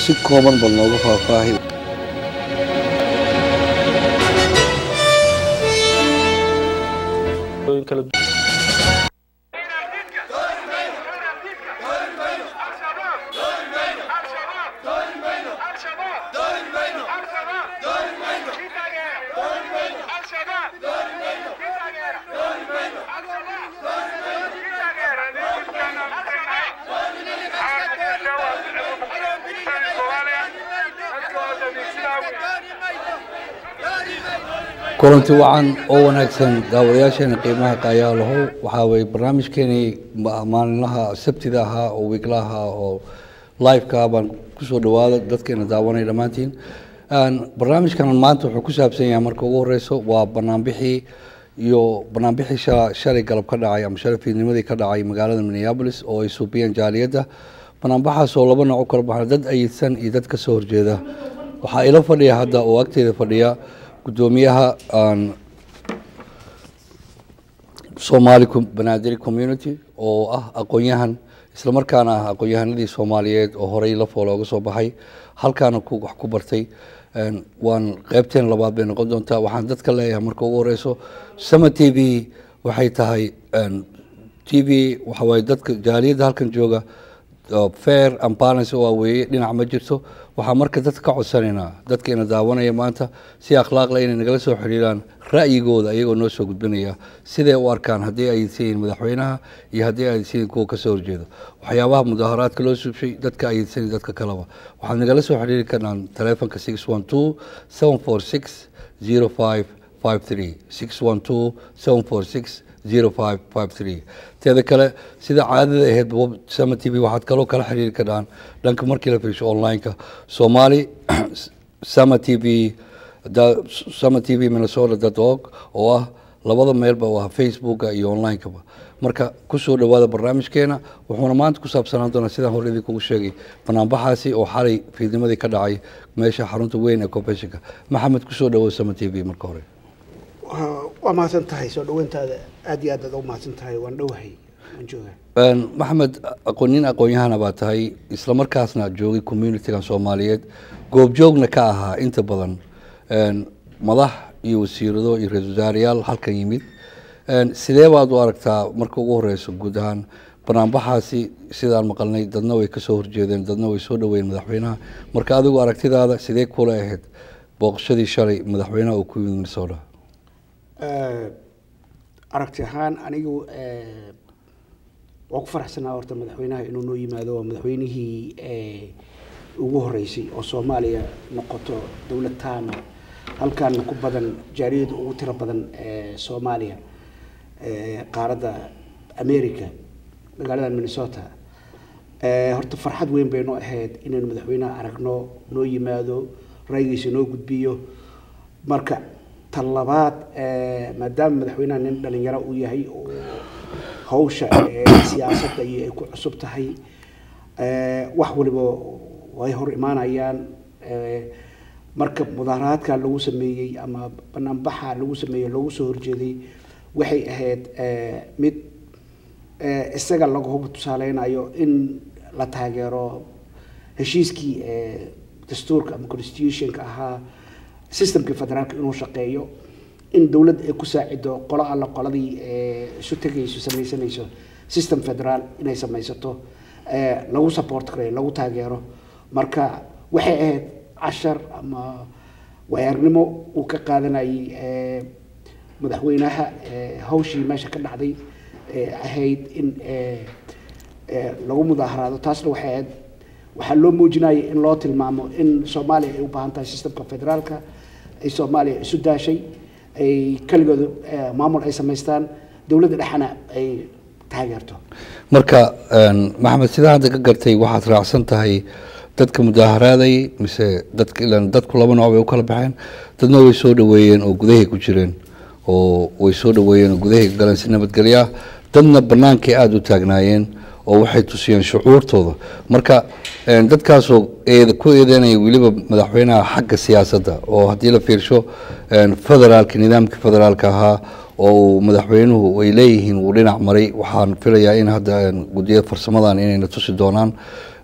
Si kooban bal nooga faahfaahi. Kulanti wacan oo wanaagsan, daawadayaasheena qiimaha qaayaalahow. Waxaa weye barnaamijkeenii maalinlaha Sabtida ahaa oo wiiglaha oo live-ka baan kusoo dhawaada dadkeena daawanaya dhammaantiin. Barnaamijkan maanta wuxuu ku saabsan yahay, marka ugu horeyso, waa banaanbixii iyo banaanbixii shalay galab ka dhacay ama shalay fiidnimadii ka dhacay magaalada Minneapolis oo ay suubiyeen jaaliyadda. Banaanbaxaas oo laba nooc u kala baxna, dad ayidsan iyo dad ka soo horjeeda. Waxaa ila fadhiya hadda oo agteeda fadhiya guddoomiyaha Somali Banaadiri Community oo ah aqoon-yahan, islamarkaana ah aqoon-yahanadii Soomaaliyeed oo horey Lafoole oga soo baxay, halkaana ku wax ku bartay. Waan qeybteen labaad bay noqon doontaa. Waxaan dadka leeyahay, marka ugu horeyso, Sama TV waxay tahay TV waxa waaye dadka jaaliyadda halkan jooga fair and balance oo weeye, dhinac ma jirto. Waxaa marka dadka ka codsanaynaa, dadka ina daawanaya maanta, si akhlaaqle inay nagala soo xiriiraan ra'yigooda, iyagoo noo soo gudbinaya siday u arkaan, haddii ay yihiin madaxweynaha iyo haddii ay yihiin kuwa kasoo horjeeda waxyaabaha mudaharaadka loo suubshay, dadka ayidsan dadka kaleba. Waxaad nagala soo xiriiri karnaan taleefonka 612-746-0553, 612-746-0553. Teeda kale, sida caadada ahayd, Sama TV waxaad kaloo kala xiriiri karaan dhanka markii la fiirsho online-ka, Somali Sama TV, SamaTV Minnesota.org, oo ah labada meelba oo ah Facebooka iyo online-kaba. Marka kusoo dhawaada barnaamijkeena. Wuxuuna maanta ku saabsanaan doonaa, sidaan hore idinkugu sheegay, banaanbaxaasi oo xalay fiidnimadii ka dhacay meesha xarunta weyn ee conventionka. Maxamed, kusoo dhawow Sama TV marka hore. Waa mahadsan tahay soo dhaweyntaada, aad iyo aad aad ugu mahadsan tahay. Waan dhowahay, waan joogaa. Maxamed, aqoon-nin aqoon-yahana baa tahay, islamarkaasna joogay communitygan Soomaaliyeed, goobjoogna ka ahaa inta badan madax iyo wasiirado iyo ra-isul wasaareyaal halkan yimid. Sidee baad u aragtaa marka ugu horeyso guud ahaan banaanbaxaasi? Sidaan maqalnay, dadna way kasoo horjeedeen, dadna way soo dhaweeyeen madaxweynaha. Marka adigu aragtidaada sidee kula ahayd booqashadii shalay madaxweynaha uu ku yimid Minnesota? Aragti ahaan anigu waa ku faraxsanaa horta madaxweynaha inuu noo yimaado. Waa madaxweynihii ugu horeysay oo Soomaaliya noqoto dowlad taama, halkaana ku badan jaaliyada ugu tiro badan Soomaaliya qaaradda America, magaalada Minnesota. Horta farxad weyn bay noo ahayd inaynu madaxweynaha aragno, noo yimaado, ra'yigiisa noo gudbiyo. Marka tan labaad, maadaama madaxweynaha nin dhalinyaro uu yahay oo hawsha siyaasadda iyo ay ku cusub tahay, wax waliba way hor imaanayaan. Marka mudaaharaadka lagu sameeyey ama banaanbaxa lagu sameeyey loogu soo horjeeday waxay ahayd mid isaga lagu tusaaleynayo in la taageero heshiiskii dastuurka ama constitutionka ahaa, systemkii federaalka inuu shaqeeyo, in dowladda ay ku saacido qolo alla qoladii isu tegayso, samaysanayso system federaal inay samaysato, lagu support gareeyo, lagu taageero. Marka waxay ahayd cashar ama waayo-aragnimo uu ka qaadanayay madaxweynaha hawshii meesha ka dhacday ahayd in lagu mudaaharaado. Taasna waxay ahayd, waxaa loo muujinayay in loo tilmaamo in Soomaaliya ay u baahan tahay systemka federaalka, ay Soomaaliya isu daashay, ay keligood maamul ay samaystaan, dowladda dhexena ay taageerto. Marka Maxamed, sidaa hadda ka gartay, waxaad raacsan tahay dadka mudaaharaadayay mise dadka? Ilan dadku laba nooc bay u kala baxeen. Dadna way soo dhaweeyeen oo gudahay ku jireen oo way soo dhaweeyeen oo gudahay ka galeen si nabadgelyo ah, dadna banaankay aada u taagnaayeen oo waxay tusiyeen shucuurtooda. Marka dadkaasoo eed ku eedeynaya weliba madaxweynaha xagga siyaasadda, oo haddii la fiirsho federaalka, nidaamkii federaalka ahaa Oo madaxweynuhu ay leeyihiin wuu dhinac maray. Waxaan filayaa in hadda guddiyada farsamadan inayna tusi doonaan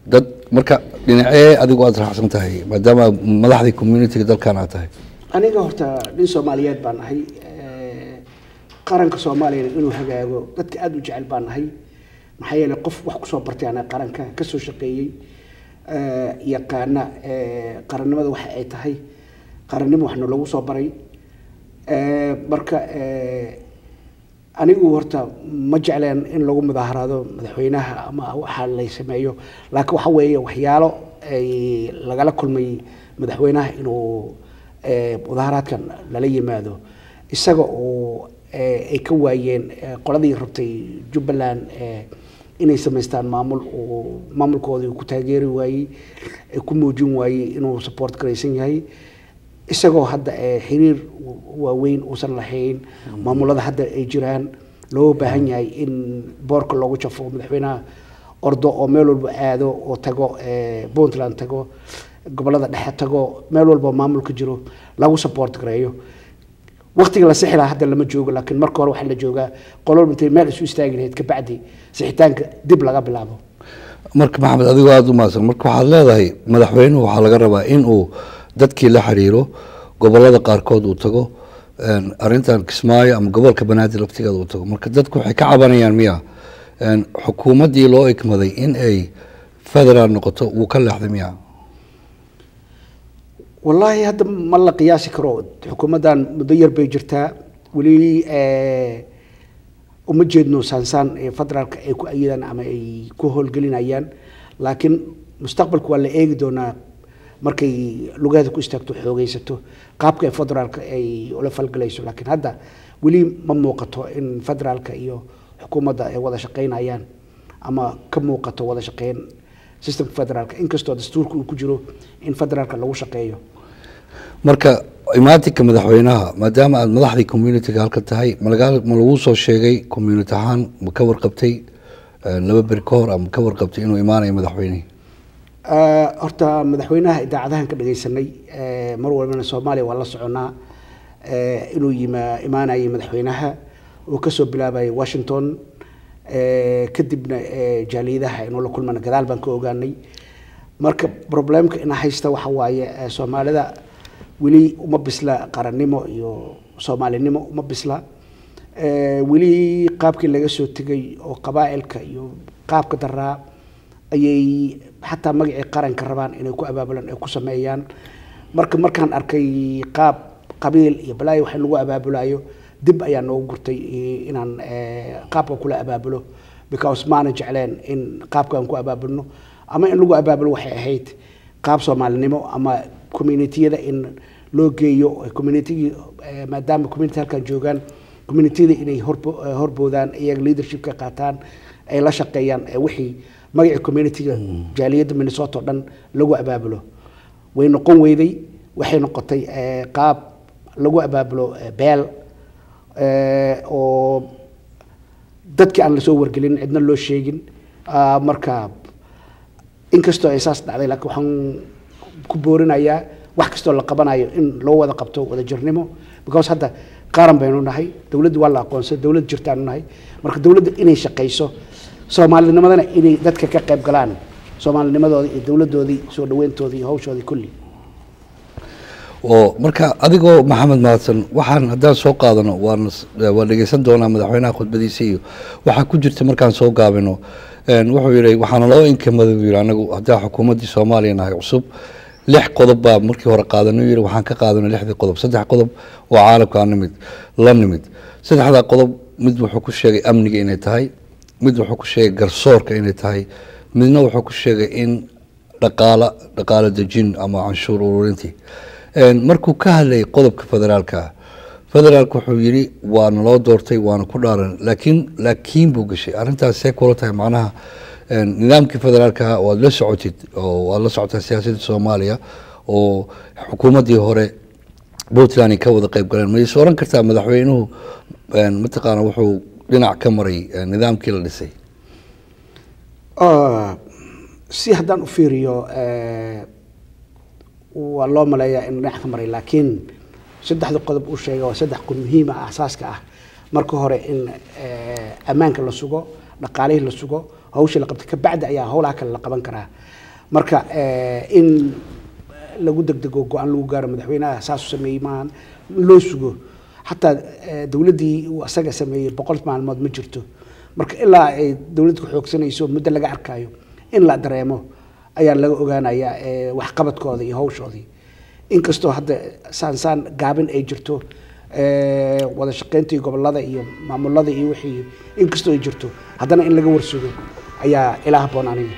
dad. Marka dhinacee adigu aada raacsan tahay, maadaama madaxdii community-ga dalkan aad tahay? Aniga horta nin Soomaaliyeed baan ahay. Qaranka Soomaaliyana inuu hagaago dadka aada u jecel baan ahay, maxaa yeelay qof wax kusoo bartay anaa, qaranka kasoo shaqeeyey, yaqaana qarannimada waxa ay tahay. Qarannimo waxna lagu soo baray. Marka anigu horta ma jecleen in lagu mudaaharaado madaxweynaha ama waxa la sameeyo, laakiin waxa weeye waxyaalo ay lagala kulmay madaxweynaha inuu mudaaharaadkan lala yimaado, isaga oo ay ka waayeen qoladii rabtay Jubbaland inay samaystaan maamul, uu maamulkoodii ku taageeri waayey, ku muujin waayey inuu support garaysan yahay, isagoo hadda xiriir waaweyn uusan lahayn maamulada hadda ay jiraan. Loo baahan yahay in boorka loogu jafo madaxweynaha ordo oo meel walba aado oo tago Puntland, tago gobolada dhexe, tago meel walba maamulka jiro, lagu support gareeyo. Waqtiga la sixi lahaa hadda lama joogo, laakiin marka hore waxaa la joogaa qolo walba intay meel isu istaagi lahayd, kabacdi sixitaanka dib laga bilaabo. Marka Maxamed, adigoo aada u mahadsan, marka waxaad leedahay madaxweynuhu waxaa laga rabaa in uu dadkii la xiriiro, gobolada qaarkood uu tago, arrintan Kismaayo ama gobolka Banaadir laftigeeda uu tago. Marka dadku waxay ka cabanayaan miya xukuumaddii loo igmaday in ay federaal noqoto wuu ka leexday miya? Wallaahi hadda ma la qiyaasi karo. Xukuumaddan muddo yar bay jirtaa weli, uma jeedno saansaan ee federaalka ay ku ayidaan ama ay ku howlgelinayaan, laakiin mustaqbalka waa la eegi doonaa markay lugaheeda ku istaagto, xoogeysato, qaabka ee federaalka ay ula falgalayso. Laakiin hadda weli ma muuqato in federaalka iyo xukuumadda ay wada shaqeynayaan ama ka muuqato wada shaqeyn systemka federaalka, inkastoo dastuurka uu ku jiro in federaalka lagu shaqeeyo. Marka imaatinka madaxweynaha, maadaama aada madaxdii community-ga halka tahay, malagaa ma lagu soo sheegay community ahaan? Ma ka warqabtay 2 beri ka hor ama ka warqabtay inuu imaanayo madaxweynihii? Horta madaxweynaha idaacadahan ka dhageysanay mar walbana. Soomaaliya waa la soconaa inuu yima imaanayay madaxweynaha, uu kasoo bilaabayay Washington, kadibna jaaliyadaha inuu la kulmana gadaal baan ka ogaanay. Marka problemka ina haysta waxa waaye Soomaalida weli uma bisla qarannimo iyo soomaalinimo uma bisla. Weli qaabkii laga soo tegay oo qabaa'ilka iyo qaabka daraa ayay xataa magacii qaranka rabaan inay ku abaabulaan, ay ku sameeyaan. Marka markaan arkay qaab qabiil iyo balaayo wax lagu abaabulayo, dib ayaa noogu gurtay inaan qaabka kula abaabulo, because maana jecleen in qaabka aan ku abaabulno ama in lagu abaabulo. Waxay ahayd qaab soomaalinimo ama communitiyada in loo geeyo communitygii, maadaama community halkan joogaan, communitiyada inay horboodaan, iyaga leadership ka qaataan, ay la shaqeeyaan, wixii magacii communityga jaaliyadda Minnesota oo dhan lagu abaabulo. Way noqon weyday. Waxay noqotay qaab lagu abaabulo beel oo dadkii aan lasoo wargelin, cidna loo sheegin. Marka inkastoo ay saas dhacday, laakiin waxaan ku boorinayaa wax kastoo la qabanayo in loo wada qabto wadajirnimo, because hadda qaran baynu nahay, dowladdu waa la aqoonsay, dowlad jirtaanu nahay. Marka dowladda inay shaqayso, soomaalinimadana inay dadka ka qayb galaan, soomaalinimadoodii iyo dowladdoodii soo dhaweyntoodii iyo hawshoodii kulli. Oo marka adigoo Maxamed mahadsan, waxaan haddaan soo qaadano, waan waan dhegeysan doonaa madaxweynaha khudbadiisa iyo waxaa ku jirta. Markaan soo gaabino, wuxuu yihi waxaana loo inkamada buu yihi anagu haddaa xukuumaddii Soomaaliya nahay cusub, lix qodob baa markii hore qaadanay. Yihi waxaan ka qaadanay lixdii qodob saddex qodob oo caalamka aan nimid la nimid. Saddexdaa qodob mid wuxuu ku sheegay amniga inay tahay, mid wuxuu ku sheegay garsoorka inay tahay, midna wuxuu ku sheegay in dhaqaalo dejin ama canshuur ururintii. Markuu ka hadlayay qodobka federaalka, federaalka wuxuu yidhi waa naloo doortay, waana ku dhaaran, laakiin buu gashay arrintaas. See kula tahay macnaha nidaamkii federaalka waad la socotid oo waad la socotaa siyaasadda Soomaaliya oo xukuumaddii hore Puntland ay ka wada qayb galeen, ma is oran kartaa madaxweynuhu mataqaana wuxuu dhinac ka maray nidaamkii la dhisay? Si haddaan u fiiriyo, waa loo maleeyaa inuu dhinac ka maray, laakiin saddexda qodob uu sheegay waa saddex qodob muhiim ah, asaaska ah. Marka hore in ammaanka la sugo, dhaqaalihii la sugo, hawshii la qabtay kabacdi ayaa howlaha kale la qaban karaa. Marka in lagu degdego go-aan lagu gaaro madaxweynaha saasuu sameeyey maahan, loo sugo. Xataa dowladdii uu asaga sameeyey 100 maalmood ma jirto. Marka ilaa ay dowladda ku xoogsanayso muddo laga arkayo in la dareemo ayaa laga ogaanayaa waxqabadkooda iyo hawshoodii. Inkastoo hadda saansaan gaabin ay jirto, wada shaqayntii gobolada iyo maamulada iyo wixii inkastoo ay jirto, haddana in laga warsugo ayaa ilaa habboon aniga.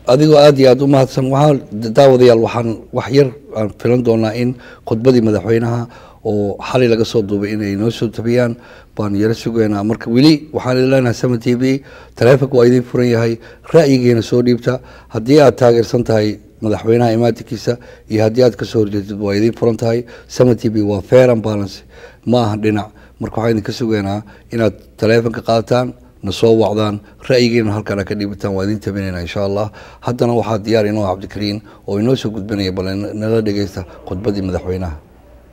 Adigoo aada iyo aada u mahadsan. Waxaa daawadayaal, waxaan wax yar aan filan doonaa in khudbadii madaxweynaha oo xalay laga soo duubay inay noo soo tabiyaan baan yaro sugaynaa. Marka weli waxaan idin leenahay 7 TV taleefonka waa idin furan yahay, ra'yigiina soo dhiibta. Haddii aad taageersan tahay madaxweynaha imaantinkiisa iyo haddii aad kasoo horjeedid, waa idin furan tahay. 7 TV waa fair and balance, ma aha dhinac. Marka waxaan idinka sugaynaa inaad taleefonka qaadataan, na soo wacdaan, ra'yigiina halkaan aad ka dhiibataan, waa idin tabinayna insha Allah. Haddana waxaa diyaar inoo Cabdikariin oo inoo soo gudbinaya. Bal nala dhegeysta khudbadii madaxweynaha.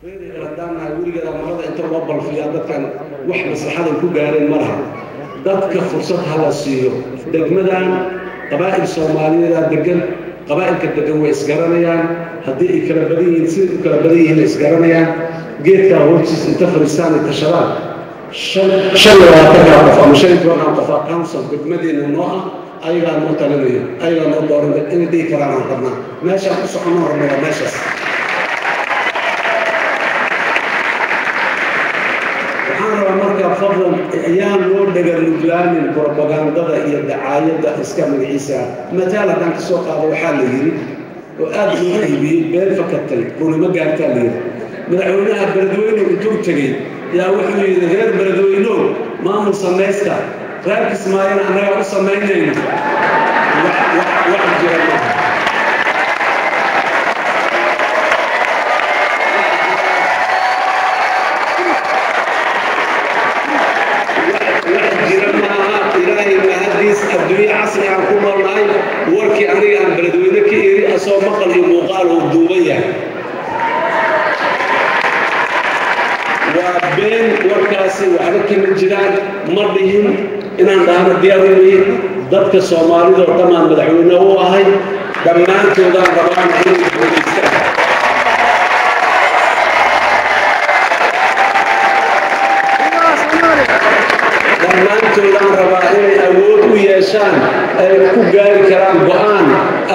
Haddaan weligeeda marada inta loo balfiyaa dadkan wax maslaxaday ku gaareen ma laha. Dadka fursad ha la siiyo. Degmadan qabaa'il Soomaaliyeedaa degan. Qabaa'ilka degan way isgaranayaan. Haddii ay kala badan yihiin, siday u kala badan yihiin ay isgaranayaan. Geedkaa hoostiis inta fadhiistaan ay tashadaan, 25-kaa qof ama 15-kaa qofaa council degmadeenna noo ah, ayagaa noo talinaya, ayagaa noo dooranaya inay dhihi karaan aan rabnaa. Meeshaan ku soconoo rabna waa meeshaas. Waxaan rabaa marka, fadlan ayaan loo dhaga nuglaanin propagandada iyo dacaayadda iska magaciisa. Mataal haddaan ka soo qaado, waxaa la yidhi oo aada loo qaybiyey, been fakatay runimo gaartaa la yidhi. Madaxweynaha Beledweyne intuu tegey yaa wuxuu yidhi: "Reer Beledweynow, maamul samaysta, reer Kismaayona annagaa u samaynayno." Wax jira maaha. Wax jira maaha. Ilaahay mahadiis, adduunye casri aan ku noolnahay. Warkii aniga aan Beledweyne ka iri asoo maqal iyo muuqaal uu duuban yahay waa been. Warkaasi waxba kama jiraan. Ma dhihin inaan dhahno diyaar u yihiin dadka Soomaalida oo dhammaan madaxweyne u ahay, dhammaantoodaan rabaana inay guulaystaan. Dhammaantoodaan rabaa inay awood u yeeshaan ay ku gaari karaan go'aan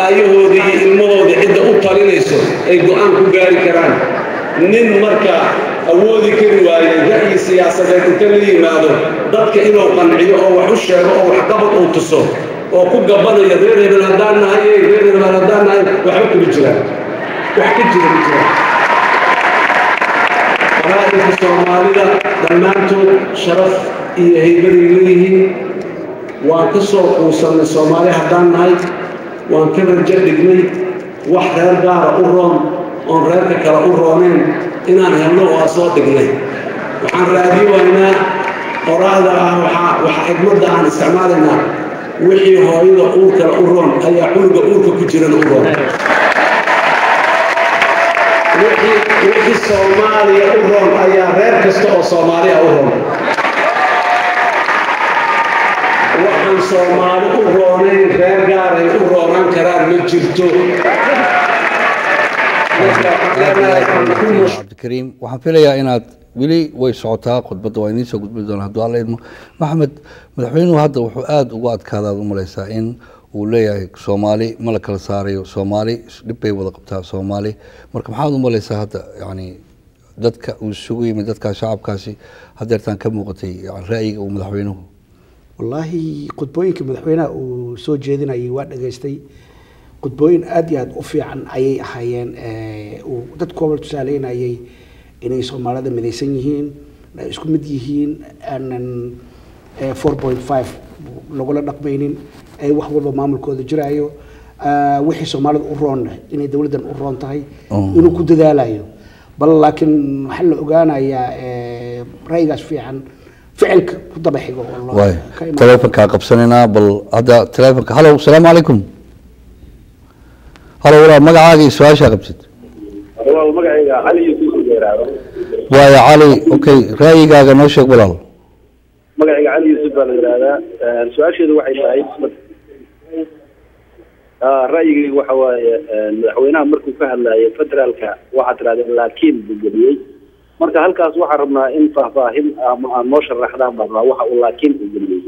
aayahooda iyo ilmahooda, cidda u talinayso ay go'aan ku gaari karaan. Nin marka awoodi kari waayey ra'yi siyaasadeed inta la yimaado dadka inuu qanciyo oo wax u sheego oo waxqabad uu tuso oo ku gabanaya reer hebel haddaan nahay, reer hebel haddaan nahay, waxba kama jiraan. Wax ka jira ma jiraan. Qabaa'ilka Soomaalida dhammaantood sharaf iyo haybaday leeyihiin. Waan ka soo quusannay Soomaali haddaan nahay, waan ka rajo dhignay wax reer gaara u roon oon reerka kale u rooneen inaan helno. Waa soo dhignay. Waxaan raadiyowaynaa qoraahda ah, waxaa waxa xigmadda aan isticmaalaynaa: wixii hooyada uurkale u roon ayaa cunuga uurka ku jirana u roon. Wixii Soomaaliya u roon ayaa reer kasta oo Soomaaliya u roon. Waxaan Soomaali u roonayn reer gaaray u roonaan karaan ma jirto. Cabdikariim, waxaan filayaa inaad weli way socotaa khudbadda, waa idiin soo gudbin doona hadduu Alla idmo. Maxamed, madaxweynuhu hadda wuxuu aada ugu adkaada aad u malaysaa in uu leeyahay Soomaali ma la kala saarayo, Soomaali dhib bay wada qabtaa Soomaali. Marka maxaad u malaysaa hadda, yani dadka uu isugu yimid, dadka shacabkaasi hadeertaan ka muuqatay, yani ra'yiga uu madaxweynuhu? Wallaahi, khudbooyinka madaxweynaha uu soo jeedinayay waa dhageystay. Khudbooyin aada iyo aada u fiican ayay ahaayeen. Uu dadkooba tusaaleynayay inay Soomaalida midaysan yihiin, ay isku mid yihiin, aanan 4.5 lagula dhaqmaynin, ay wax walba maamulkooda jiraayo, wixii Soomaalida u roon inay dowladdan u roon tahay, inuu ku dadaalayo. Bal laakiin waxaa la ogaanayaa ra'yigaas fiican ficilka ku daba xigo oo waay ka imaan. Taleefonkaa qabsanaynaa bal hadda taleefonka. Halo, asalaamu calaykum. Halo walaal, magacaaga iyo su-aashaa qabtid. Walaal, magacayga Cali Yuusuf Geeraaro. Waayo Cali, okay, ra'yigaaga noo sheeg walaal. Magacayga Cali Yuusuf baa la yidhaahdaa. Su-aasheedu waxay tahay, ra'yigaygu waxa waaye, madaxweynaha markuu ka hadlayo federaalka waxaad tirahdeen laakiin buu geliyey. Marka halkaas waxaan rabnaa in faahfaahin ama aad noo sharaxdaan baan rabnaa waxa uu laakiin uu geliyey.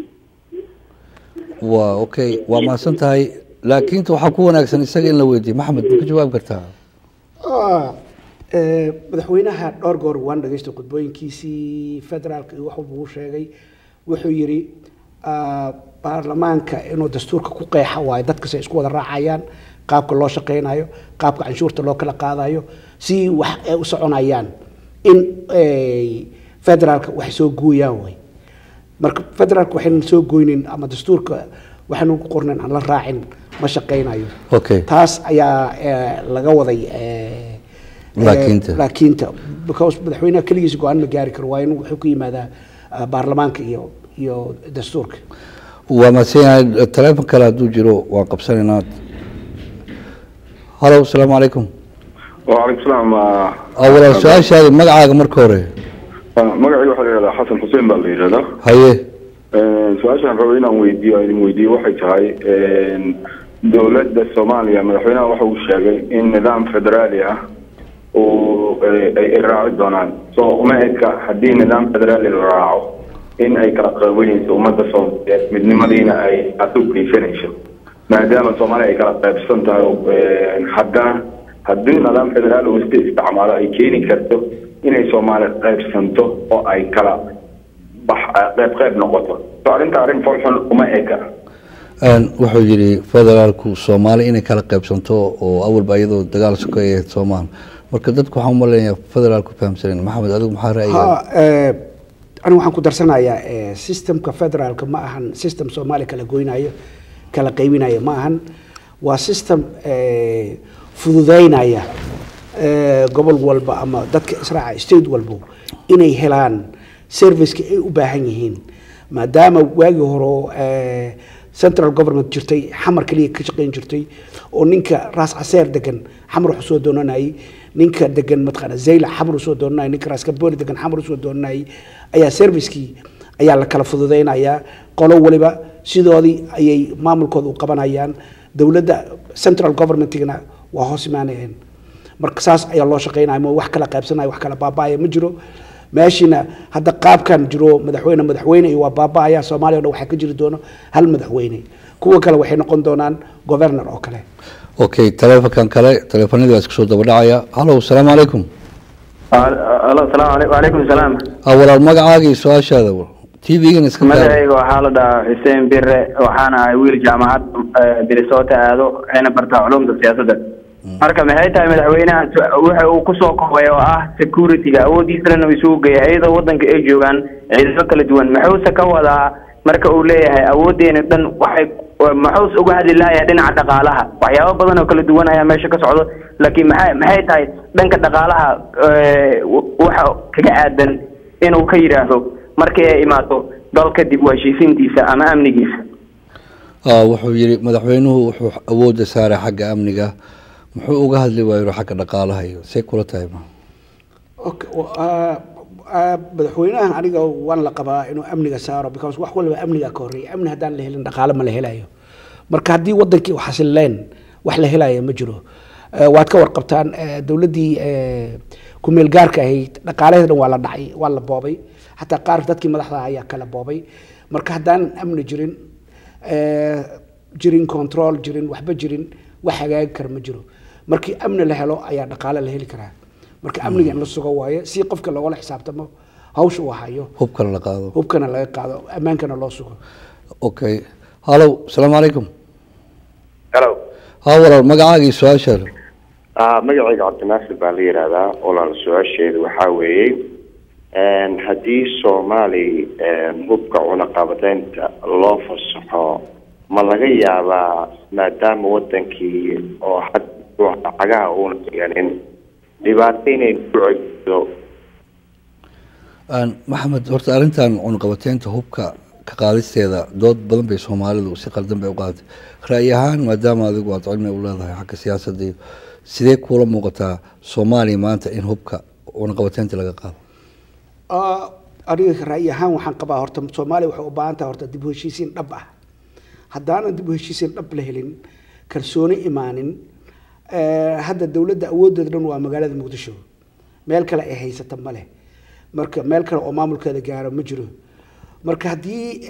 Waa okay, waa mahadsan tahay. Laakiinta waxaa ku wanaagsan isaga in la weydiiyo. Maxamed, ma ka jawaabi kartaa? Madaxweynaha dhowr goor waan dhageystay khudbooyinkiisii federaalka iyo wax walba uu sheegay. Wuxuu yidhi baarlamaanka inuu dastuurka ku qeexa waayo, dadkas ay isku wada raacayaan qaabka loo shaqeynayo, qaabka canshuurta loo kala qaadayo, si wax ay u soconayaan in federaalka wax soo gooyaan way. Marka federaalka waxaynan soo goynin ama dastuurka waxaynu ku qornayn aan la raacin, ma shaqeynayo. Taas ayaa laga waday laakiinta. Laakiinta, because madaxweynaha keligiis go-aan ma gaari karo, waa in wuxuu ku yimaadaa baarlamaanka iyo dastuurka. Waa mahadsan yahay. Taleefon kale hadduu jiro waan qabsanaynaa. Halo, asalaamu calaykum. وعليكم السلام. Walaal, su-aashaadi, magacaaga marka hore. Magacayga waxaa la yidhahdaa Xasan Xuseen baa la yidhahdaa. Haye. Su-aashaan rabo inaan weydiiyo, idin weydiiyo, waxay tahay dowladda Soomaaliya madaxweynaha waxa uu sheegay in nidaam federaali ah uu ay raaci doonaan. So uma eka haddii nidaam federaali la raaco in ay kala qaybinayso ummadda Soomaaliyeed, midnimadiina ay aad u geysanayso, maadaama Soomaaliya ay kala qaybsan tahay, haddana haddii nidaam federaal uu iska isticmaalo ay keeni karto inay Soomaaliya qaybsanto oo ay kala bax qayb qayb noqoto? So arrinta arrin foolxun uma eka? Wuxuu yidhi federaalku Soomaali inay kala qaybsanto oo awalba iyadoo dagaal sokay ahayd Soomaal. Marka dadku waxaan umaleynaya federaalku fahamsanen. Maxamed, adigu maxaa ra'yiga? Ha, anigu waxaan ku darsanayaa, systemka federaalka ma ahan system Soomaaliya kala goynayo, kala qaybinayo ma ahan. Waa system fududeynaya gobol walba ama dadka israaca state walbo inay helaan serviceka ay u baahan yihiin, maadaama waagii hore central government jirtay, Xamar kaliya ka shaqeyn jirtay, oo ninka Raas Caseer degan Xamar wuxuu soo doonanayay, ninka degan mataqaana Zayla Xamar uu soo doonanayay, ninka Raas Kabooni degan Xamar uu soo doonanayay, ayaa servicekii ayaa la kala fududeynayaa. Qolo waliba sidoodii ayay maamulkooda u qabanayaan, dowladda central governmentigana waa hoos imaanayeen. Marka saas ayaa loo shaqeynaya. Ma wax kala qaybsanaya, wax kala baaba'aya ma jiro meeshiina. Hadda qaabkan jiro madaxweyne madaxweyne iyo waa baaba'aya. Soomaaliya o dhan waxaa ka jiri doono hal madaxweyne, kuwa kale waxay noqon doonaan governor oo kale. Okay, taleefonkan kale, taleefanadii waa isku soo daba dhacaya. Halo, asalaamu calaykum. Alo, salaamu calaykum. Wacalaykum salaam. Walaal, magacaaga iyo su-aashaada, TV-gan iska gaar. Magacayga waxaa la dhahaa Xuseen Bire, waxaana ahay wiil jaamacad Minnesota aado, waxayna bartaa culumta siyaasadda. Marka maxay tahay madaxweynaha waxa uu kusoo koobay oo ah security-ga awoodiisana uu isugu geeyay, iyadoo wadanka ay joogaan ciidamo kala duwan? Muxuuse ka wadaa marka uu leeyahay awoodeena dhan waxay? Muxuuse uga hadli lahayaa dhinaca dhaqaalaha? Waxyaabo badan oo kala duwan ayaa meesha ka socdo, laakiin maxay tahay dhanka dhaqaalaha waxa kaga aadan inuu ka yidhaahdo markii ay imaato dalka dib u heshiisiintiisa ama amnigiisa? Wuxuu yidhi madaxweynuhu wuxuu awoodda saaray xagga amniga, muxuu uga hadli waayo xagga dhaqaalaha iyo see kula tahay ma? Okay, madaxweynahan aniga waan la qabaa inuu amniga saaro, because wax walba amniga ka horreeya. Amni haddaan la helin, dhaqaale ma la helayo. Marka haddii wadankii u xasileen, wax la helayo ma jiro. Waad ka warqabtaan dowladdii ku-meel gaarka ahayd dhaqaalaheeda dhan waa la dhacay, waa la boobay, xataa qaar dadkii madaxda ayaa kala boobay. Marka haddaan amni jirin, jirin control jirin, waxba jirin, wax hagaagi kara ma jiro. Markii amni la helo ayaa dhaqaale la heli karaa. Marka amniga in la sugo waayo, si qofka loogala xisaabtamo hawsha uu hayo. Hubkana la qaado. Hubkana laga qaado, ammaankana loo sugo. Okay, hallo, asalaamu calaykum. Hello. Ha walaal, magacaaga iyo su-aashaada. Magacayga Cabdinaasir baa la yidhaahdaa. Walaal, su-aasheedu waxaa weeyey, haddii Soomaali hubka cunaqabateynta loo fasaxo, ma laga yaabaa, maadaama wadankii oo had cagaha uuna dhiganin, dhibaato inay ku celiso? Maxamed, horta arrintan cunaqabateynta hubka ka qaadisteeda dood badan bay Soomaalidu si qaldan bay u qaadatay. Ra'yi ahaan, maadaama adigu aad cilmi u leedahay xagga siyaasadda iyo sidee kuula muuqataa Soomaaliya maanta in hubka cunaqabateynta laga qaado? Aniga ra'yi ahaan waxaan qabaa horta Soomaaliya waxay u baahan tahay horta dib u heshiisiin dhab ah. Haddaanan dib u heshiisiin dhab la helin, kalsooni imaanin, hadda dowladda awooddeeda dhan waa magaalada Muqdisho, meel kale ay haysata ma leh. Marka meel kale oo maamulkeeda gaaro ma jiro. Marka haddii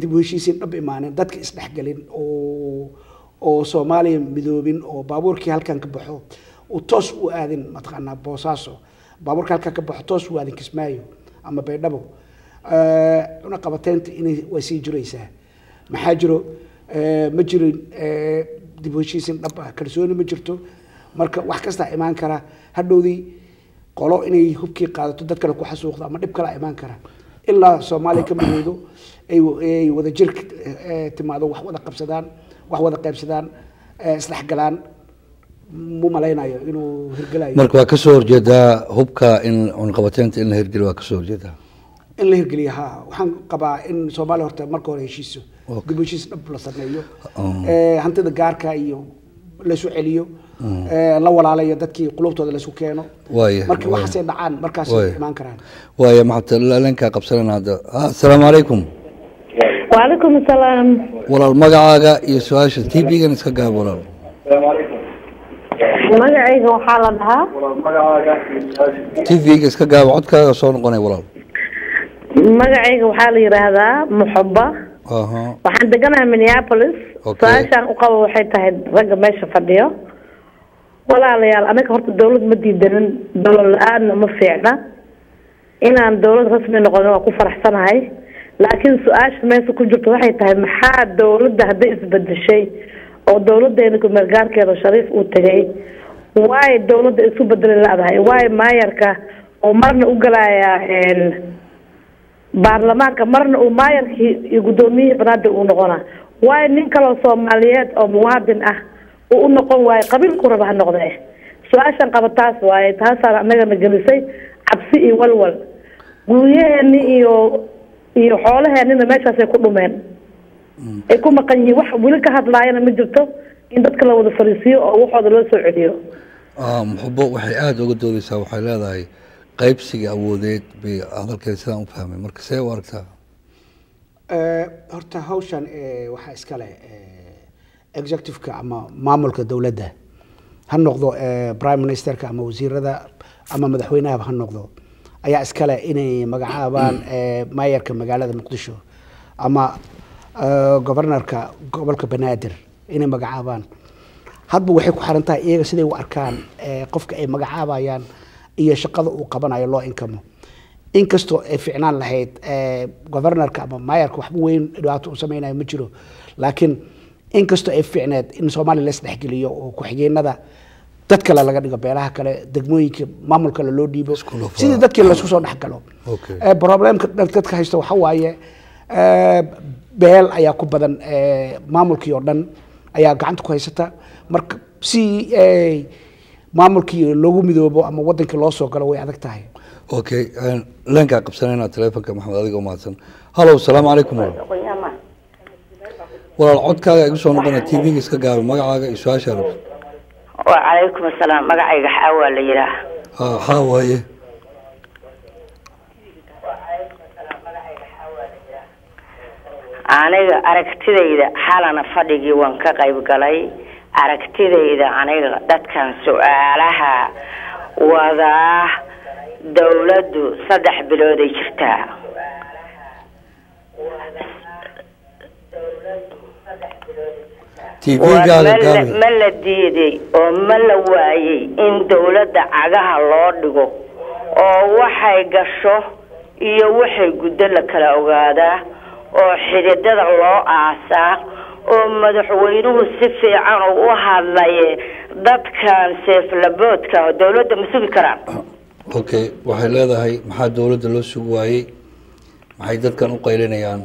dib u heshiisiin dhab imaanin, dadka isdhexgelin oo Soomaaliya midoobin, oo baabuurkii halkan ka baxo uu toos u aadin mataqaanaa Boosaaso, baabuurka halkan ka baxo toos u aadin Kismaayo ama Baydhabo, cunaqabateynta inay way sii jiraysaa. Maxaa jiro? Ma jirin dib u heshiisiin dhab ah, kalsooni ma jirto. Marka wax kastaa imaan kara hadhowdii, qolo inay hubkii qaadato, dad kale ku xasuuqdo ama dhib kala imaan kara. Ilaa Soomaaliya ka midowdo, ay wada jir timaado, wax wada qabsadaan, wax wada qaybsadaan, isdhexgalaan, mu malaynayo inuu hirgelayo. Marka waa kasoo horjeedaa hubka in cunaqabateynta in la hirgeliyo, waa kasoo horjeedaa in la hirgeliyo. Ha, waxaan qabaa in Soomaaliya horta marka hore heshiiso, dib u heshiis dhab la sameeyo, hantida gaarka iyo laysu celiyo, la walaalayo dadkii, qulubtooda laysku keeno. Marka waxaasay dhacaan, markaas imaan karaan. Waaya, maxamed lenkaa qabsanana hadda. Asalaamu calaykum. Wacalaykum asalaam. Walaal, magacaaga iyo su-aasha, TV-gan iska gaab walaal. Magacayga waxaa la dhahaa TV-ga iska gaabo, codkaaga soo noqonay walaal. Magacayga waxaa la yidhaahdaa Muxuba. Waxaan deganahay Minneapolis. Su-aashaan u qabo waxay tahay ragga meesha fadhiyo, walaalayaal, anaga horta dawlad ma diidanin, dowlad la-aanna ma fiicna. Inaan dowlad rasmi noqonin waa ku faraxsanahay, laakiin su-aasha meesha ku jirto waxay tahay maxaa dowladda hadday isbedeshay oo dowladeena kumeelgaarkeeda Shariif uu tegay, waay dowladda isu bedeli la-dahay? Waay maayarka oo marna u galayaa baarlamaanka, marna uu maayarkii iyo guddoomiyihii Banaadir uu noqona? Waayo nin kaloo Soomaaliyeed oo muwaadin ah uu u noqon waayo, qabiilku raba ha noqdee? Su-aashan qaba taas waaye. Taasaan anagana gelisay cabsi iyo walwal. Guryaheeni iyo xoolaheenina meeshaasay ku dhumeen, ay ku maqan yihiin. Wax weli ka hadlaayana ma jirto in dadka la wada fariisiyo oo waxooda loo soo celiyo. Muxubo waxay aada uga doodeysaa, waxay leedahay qaybsiga awoodeed bay hadalkeeda sidaan u fahmay. Marka see u aragtaa? Horta hawshan waxaa iskale executive-ka ama maamulka dowladda, ha noqdo prime ministerka ama wasiirada ama madaxweynahaba ha noqdo, ayaa iskale inay magacaabaan maayarka magaalada Muqdisho ama governorka gobolka Banaadir inay magacaabaan. Hadba waxay ku xiran tahay iyaga siday u arkaan qofka ay magacaabayaan iyo shaqada uu qabanayo loo inkamo. Inkastoo ay ficnaan lahayd governorka ama maayarka, waxba weyn dhibaato u sameynayo ma jiro, laakiin inkastoo ay ficneed in Soomaaliya la isdhexgeliyo oo ku-xigeenada dad kale laga dhigo, beelaha kale, degmooyinka maamul kale loo dhiibo, sidii dadkii laisku soo dhexgalo. Problemka dadka haysta waxa waaye beel ayaa ku badan, maamulkii oo dhan ayaa gacanta ku haysata. Marka si maamulkii loogu midoobo ama wadankii loo soo galo way adag tahay. Okay, leenkaa qabsanayna telefonka. Maxamed, adiga umahadsan. Hallo, asalaamu calaykum walaal. Codkaaga igu soo noqonaya, TV-ga iska gaabi. Magacaaga iyo su-aasha rabto. Wacalaykum asalaam. Magacayga Xaawaa la yihaah. Ha, xaa waaye. Aniga aragtidayda, xalana fadhigii waan ka qayb galay. Aragtidayda aniga, dadkan su-aalaha wadaa, dawladdu 3 bilooday jirtaa. TV-gaaga gaabi. Ma la diiday oo ma la waayey in dawladda cagaha loo dhigo oo waxay gasho iyo waxay guddo la kala ogaadaa oo xididada loo aasaa, oo madaxweynuhu si fiican uu u hadlaye, dadkan seeflaboodka dawladda ma sugi karaan? Okay, waxay leedahay maxaa dowladda loo sugi waayey, maxay dadkan u qaylinayaan?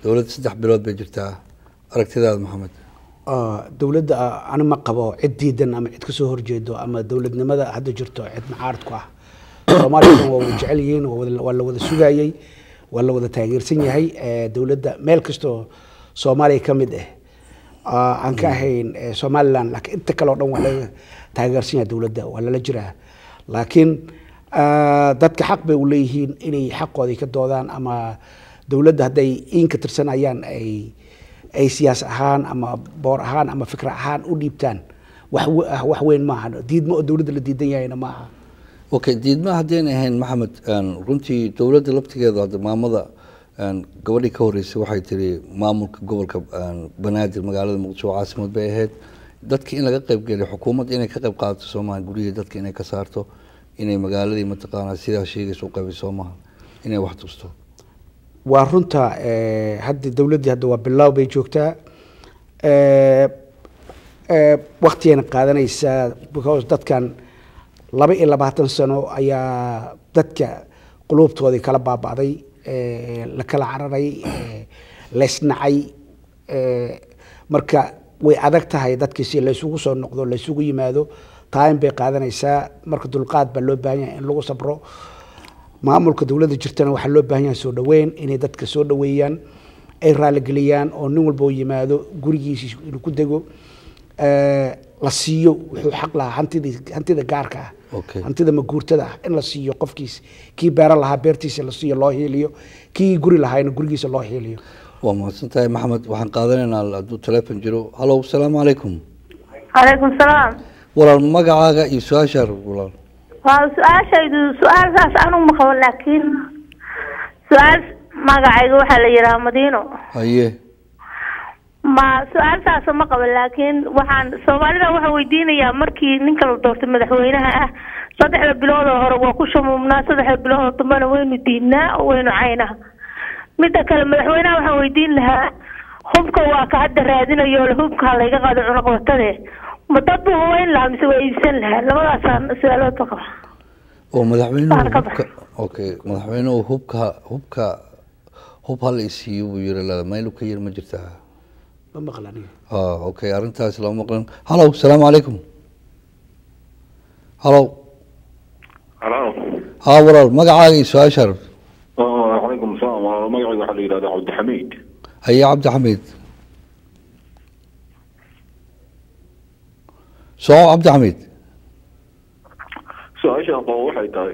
Dowladda 3 bilood bay jirtaa. Aragtidaada, Maxamed? Dowladda ani ma qabo cid diidan ama cid kasoo horjeedo ama dowladnimada hadda jirto cid mucaarid ku ah. Soomaaliya dhan waa wada jecel yihiin, waa la wada sugayey, waa la wada taageersan yahay dowladda meel kastoo Soomaaliya ka mid ah, aan ka ahayn Somaliland, laakiin inta kale oo dhan waa laga taageersan yahay dowladda, waa lala jiraa, laakiin Dadka xaq bay u leeyihiin inay xaqoodii ka doodaan, ama dowladda hadday in ka tirsanayaan ay siyaas ahaan ama boor ahaan ama fikra ahaan u dhiibtaan. Wax weyn maaha, diidmo oo dowladda la diidan yahayna maaha. Okay, diidma haddayna ahayn, Maxamed, runtii dowladda laftigeeda hadda maamada gabadhii ka horreysay waxay tiri maamulka gobolka Banaadir, magaalada Muqdisho oo caasimad bay ahayd, dadka in laga qayb geliyo, xukuumadda inay ka qayb qaadato soomaha, guryihii dadka inay ka saarto, inay magaaladii mataqaanaa sidaa sheegaysa u qaybiso maaha, inay wax tusto. Waa runta. Hadda dowladdii hadda waa bilow bay joogtaa, waktiyayna qaadanaysaa, because dadkan 22 sano ayaa dadka quluubtoodii kala baaba'day, la kala cararay, laysnacay. Marka way adag tahay dadkii si laysugu soo noqdo, laysugu yimaado, time bay qaadanaysaa. Marka dulqaad baa loo baahan yahay in lagu sabro. Maamulka dowladda jirtana waxaa loo baahan yahay soo dhaweyn, inay dadka soo dhaweeyaan, ay raaligeliyaan, oo nin walba u yimaado gurigiisi inuu ku dego, la siiyo wuxuu xaq lahaa, hantidii, hantida gaarka ah, hantida maguurtada ah in la siiyo qofkiis. Kii beero lahaa beertiisa la siiyo, loo hiiliyo, kii guri lahaayna gurigiisa loo hiiliyo. Waa mahadsan tahay, Maxamed. Waxaan qaadanaynaa hadduu teleefon jiro. Hallo, asalaamu calaykum. Calaykum salaam. Walaal, magacaaga iyo su-aashaa, walaal. Waa su-aashaydu su-aal saas anu ma qabo, laakiin su-aal, magacayga waxaa la yidhaha Madiino. Haye. Ma su-aal saasa ma qabo, laakiin waxaan Soomaalida waxaan weydiinayaa, markii ninka la doortay madaxweynaha ah, 3da bilood oo hore waa ku shamuumnaa, 3da bilood oo dambena waynu diidnaa oo waynu caynaa. Midda kale, madaxweynaha waxaan weydiin lahaa, hubka waa ka hadda raadinayo le hubka ha layga qaado cunaqabatade, ma dad buu hubeyn lahaa mise waa iibsan lahaa? Labadaasaan su-aalood ba qaba. Oo madaxweynuhu Waan ka hubka, okay, madaxweynuhu hubka hub hala isiiyo buu yiri, lada meel ka yiri ma jirtaa? Ma maqla aniga. Ha, okay, arrintaas lama maqlan. Hallo, asalaamu calaykum. Hallo. Halo. Ha, walaal, magacaaga iyo su-aasha rabto. Calaykum asalaam. Magacayga waxaa la yidhahdaa Cabdixamiid. Haye, Cabdixamiid, soo Cabdixamiid. Su-aashaan qabo waxay tahay,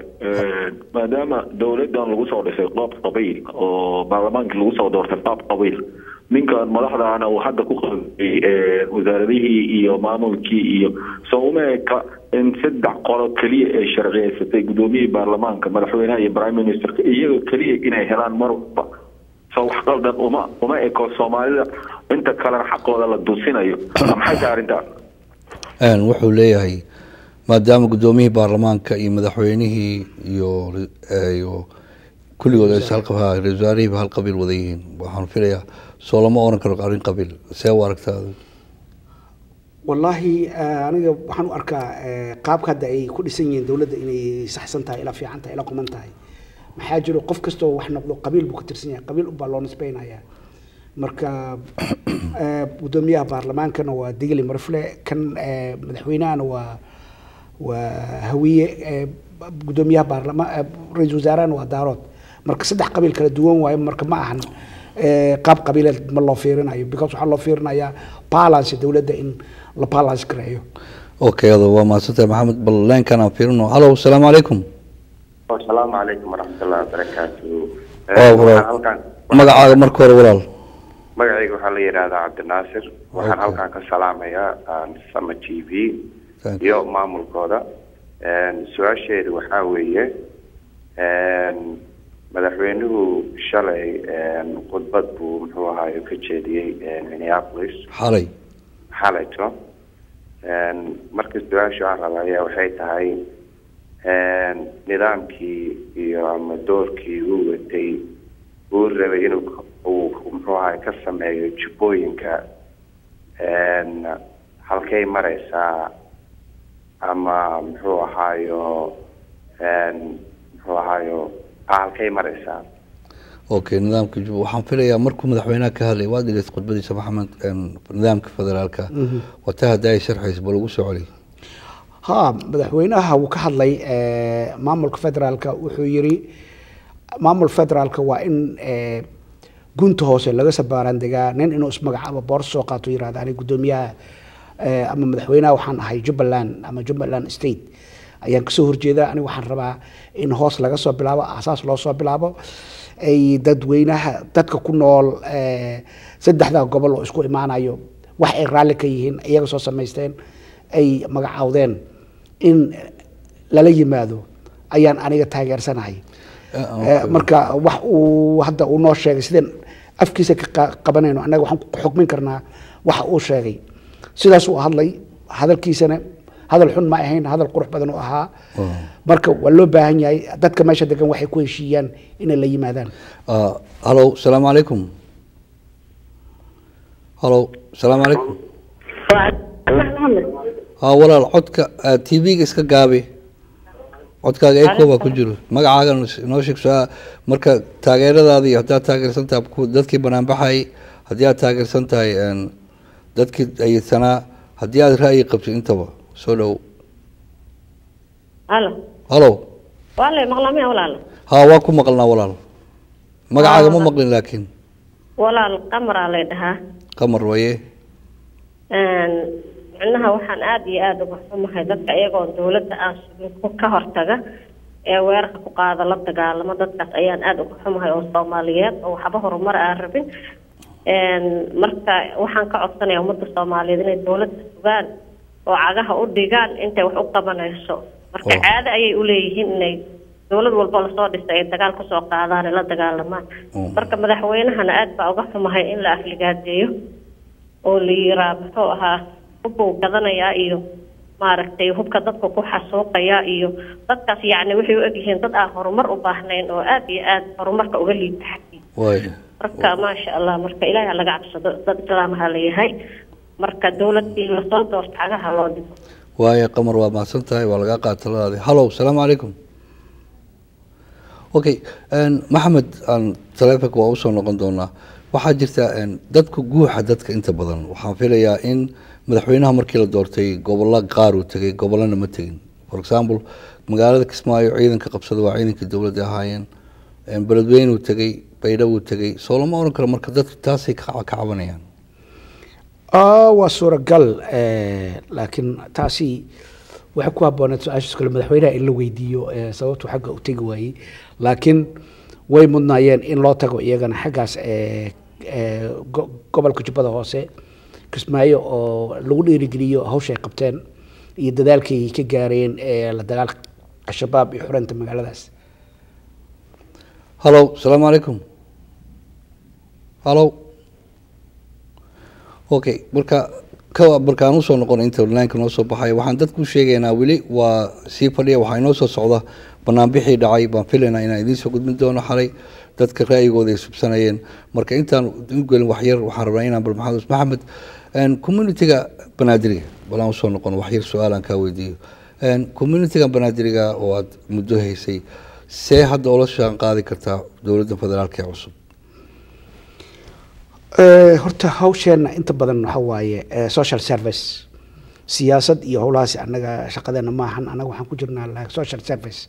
maadaama dowladdan lagu soo dhisay qaab qabiil oo baarlamaankii lagu soo doortay qaab qabiil, ninkan madaxdaana uu hadda ku qabay wasaaradihii iyo maamulkii iyo soo uma eka in saddex qolo keliya ay sharciyeysatay, gudoomiyihii baarlamaanka, madaxweynaha iyo prime ministerka, iyaga keliya inay helaan mar walba? Soo wax qaldan uma eko, Soomaalida inta kalena xaqooda la duusinayo? Maxay tahay arrintaas? Wuxuu leeyahay maadaama guddoomiyihii baarlamaanka iyo madaxweynihii iyo kulligood ay ra-iisul wasaarihiiba hal qabiil wada yihiin, waxaan filayaa soo lama oran karo arrin qabiil. See u aragtaa adigu? Wallaahi, aniga waxaan u arkaa qaabka hadda ay ku dhisan yihiin dowladda inay saxsan tahay, ila fiican tahay, ila quman tahay. Maxaa jiro, qof kastoo wax noqdo qabiil buu ka tirsan yahay, qabiil unbaa loo nisbaynayaa. Marka guddoomiyaha baarlamaankana waa Digli Marfle, kan madaxweynahana waa Hawiye, guddoomiyaha baarlamaan, ra-iisul wasaarahana waa Daarood. Marka saddex qabiil kala duwan waayo. Marka ma ahan qaab qabiileed ma loo fiirinayo, because waxaa loo fiirinayaa balance, dowladda in la balance gareeyo. Okay, ado waa mahadsantahay, Maxamed. Bal leenkan aan fiirino. Hallo, asalaamu calaykum. Asalaamu calaykum waraxmatullahi wabarakaatu. Walaal. Magacaaga marka hore, walaal. Magacayga waxaa la yidhaahdaa Cabdinaasir. Waxaan halkan ka salaamayaa Sama TV Thank you. iyo maamulkooda. Su-aasheedu waxaa weeye, madaxweynuhu shalay khudbad buu muxuu ahaay ka jeediyey Minneapolis. Xalay. Xalayto. Marka su-aasha aan raba ayaa waxay tahay, nidaamkii iyo ama doorkii uu watay, uu rabay inuu uu muxuu ahaay ka sameeyo jubbooyinka, halkay mareysaa, ama muxuu ahaayo halkay mareysaa? Okay, nidaamka Juba waxaan filayaa markuu madaxweynaha ka hadlay waad dhegeysta khudbadiisa, Maxamed, nidaamka federaalka wata hadda ay sharxaysa, ba lagu soo celiyay. Ha, madaxweynaha wuu ka hadlay maamulka federaalka. Wuxuu yiri maamul federaalka waa in gunta hoose laga sabaaraan degaa. Nin inuu ismagacaabo, boor soo qaato, yirahda ani guddoomiyaha ama madaxweynaha waxaan ahay Jubbaland ama Jubbaland State. Ayaan kasoo horjeedaa. Aniga waxaan rabaa in hoos laga soo bilaabo, asaas loo soo bilaabo, ay dadweynaha, dadka ku nool saddexda gobol oo isku imaanayo, wax ay raalli ka yihiin, iyaga soo samaysteen, ay magacaawdeen, in lala yimaado ayaan aniga taageersanahay. Marka wax uu hadda uu noo sheegay, sideen afkiisa ka qabanayno, annaga waxaan ku xukmin karnaa waxa uu sheegay. Sidaas uu hadlay, hadalkiisana hadal xun ma ahayn, hadal qurux badan oo ahaa. Marka waa loo baahan yahay dadka meesha degan waxay ku heshiiyaan inay la yimaadaan. Halo, salaamu calaykum. Halo, salaamu calaykum. Ha walaal, codka TV-ga iska gaabi, codkaaga echo baa ku jiro. Magacaaga noo sheeg. Su marka taageeradaada iyo haddaad taageersan tahay dadkii banaanbaxayay, haddii aad taageersan tahay dadkii ayidsanaa, haddii aad ra'yi qabtid, intaba soo dhow. Halo. Halo. Waa lay maqlaa miya, walaal? Ha, waa ku maqalnaa walaal. Magacaaga ma maqlin laakiin. Walaal, Qamaraa lay dhahaa. Qamar waye. Micnaha waxaan aada iyo aada uga xumahay dadka iyagoon dawladda aan sugin ka hortaga ee weerarka ku qaada, la dagaalamo. Dadkaas ayaan aada uga xumahay oo Soomaaliyeed oo waxba horumar aan rabin. Marka waxaan ka codsanaya ummadda Soomaaliyeed inay dawladda sugaan oo cagaha u dhigaan intay wax u qabanayso. Marka caado ayay uleeyihiin inay dawlad walba lasoo dhisay ay dagaal kusoo qaadaan, la dagaalamaan. Marka madaxweynahana aada baa uga xumahay in la afligaadeeyo oo la yiraa muxuu ahaa, hubbuu gadanayaa iyo maaragtay hubka dadka ku xasuuqaya iyo dadkaas. Yacni waxay u egyihiin dad aan horumar u baahnayn oo aada iyo aada horumarka uga liita xaggiisa. Marka maasha Allah, marka Ilaahay ha laga cabsado, dad islaamaha la yahay. Marka dawladii lasoo doorto cagaha loo dhigo. Waaya Qamar, waa mahadsan tahay, waa lagaa qaata taladaadi. Hallo, salaamu calaykum. Okay, Maxamed, aan taleefonka waa usoo noqon doonaa. Waxaa jirta dadku guuxa dadka inta badan. Waxaan filayaa in madaxweynaha markii la doortay gobollo qaar uu tegay, gobollana ma tegin. For example, magaalada Kismaayo ciidanka qabsada waa ciidankii dowladda ahaayeen. Beledweynuu tegay, Baydhabo tegay, soo lama oran karo marka dadku taasay ka cabanayaan? Waa suuragal, laakiin taasi waxay ku habbooneed su-aashaas kale madaxweynaha in la weydiiyo sababtuu xagga u tegi waayey. Laakiin way mudnaayeen in loo tago iyagana xaggaas gobolka Jubbada Hoose, Kismaayo, oo lagu dhiirigeliyo hawsha ay qabteen iyo dadaalkay ka gaareen la dagaalka Al-Shabaab iyo xureynta magaaladaas. Hallo, asalaamu calaykum. Hallo. Okay, marka ka markaan usoo noqon inta line-ka noo soo baxay, waxaan dadku sheegaynaa weli waa sii fadhiya. Waxaa inoo soo socda banaanbixii dhacay, baan filaynaa inaan idiin soo gudbin doono xalay dadka ra'yigooda ay subsanayeen. Marka intaan u gelin waxyar, waxaan rabnaa inaan bal Maxamed community-ga Banaadiriga bal aan usoo noqon waxyar, su-aal aan kaa weydiiyo. Community-ga Banaadiriga oo aad muddo haysay, see hadda ula shaan qaadi kartaa dowladda federaalka ee cusub? Horta hawsheena inta badan waxa waaye social service. Siyaasad iyo howlahaasi annaga shaqadeena maahan. Annaga waxaan ku jirnaa like social service,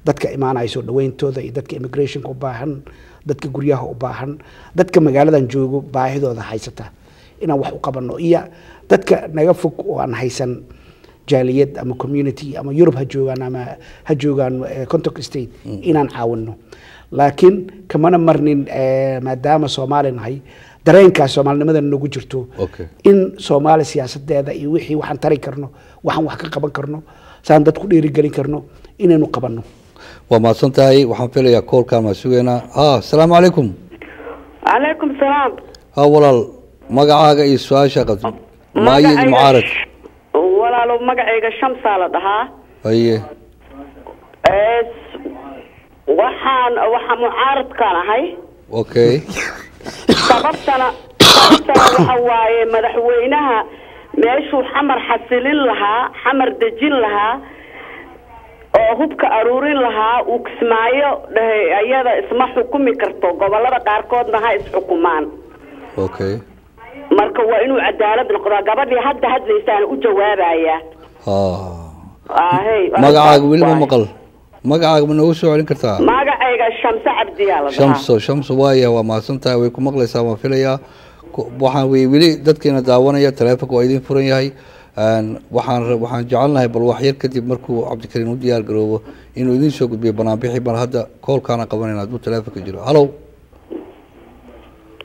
dadka imaanaya soo dhaweyntooda iyo dadka immigrationka u baahan, dadka guryaha u baahan, dadka magaaladan joogo baahidooda haysata inaan wax u qabano, iyo dadka naga fog oo aan haysan jaaliyad ama community, ama Yurub ha joogaan ama ha joogaan contact state, inaan caawino. Laakiin kamana marnin, maadaama Soomaali nahay, dareenkaas soomaalinimada nagu jirto, in Soomaali siyaasadeeda iyo wixii waxaan tari karno, waxaan wax ka qaban karno, saan dad ku dhiirigelin karno inaynu qabanno. Waa mahadsan tahay. Waxaan filayaa call-kaan waan sugaynaa. Ha, asalaamu calaykum. Calaykum salaam. Ha walaal, magacaaga iyo su-aasha qabto, maayid mucaarad. Walaalo, magacayga Shamsaa la dhahaa. Haye. Waxaan mucaaradkaan ahay. Sababtana waxa waaye, madaxweynaha meeshuu Xamar xasilin lahaa, Xamar dejin lahaa oo hubka aruurin lahaa, uu Kismaayo dhahay ayada isma xukumi karto, gobolada qaarkoodna ha isxukumaan. Marka waa inuu cadaalad noqdaa. Gabadhii hadda hadlaysaana u jawaabaya. Ahey. Magacaaga weli ma maqal. Magacaaga ma noogu soo celin kartaa? Magacayga Shamse Cabdiyaa la dhahaa. Shamso, Shamso, waaya, waa mahadsan tahay. Way ku maqlaysaa waan filayaa. Waxaan wey weli dadkiina daawanaya, taleefonka waa idin furan yahay. Waxaan jecelnahay bal wax yar kadib markuu Cabdikariin u diyaar garoobo inuu idiin soo gudbiyo banaanbixi. Bal hadda koolkaana qabanayna hadduu teleefonka jiro. Hallo,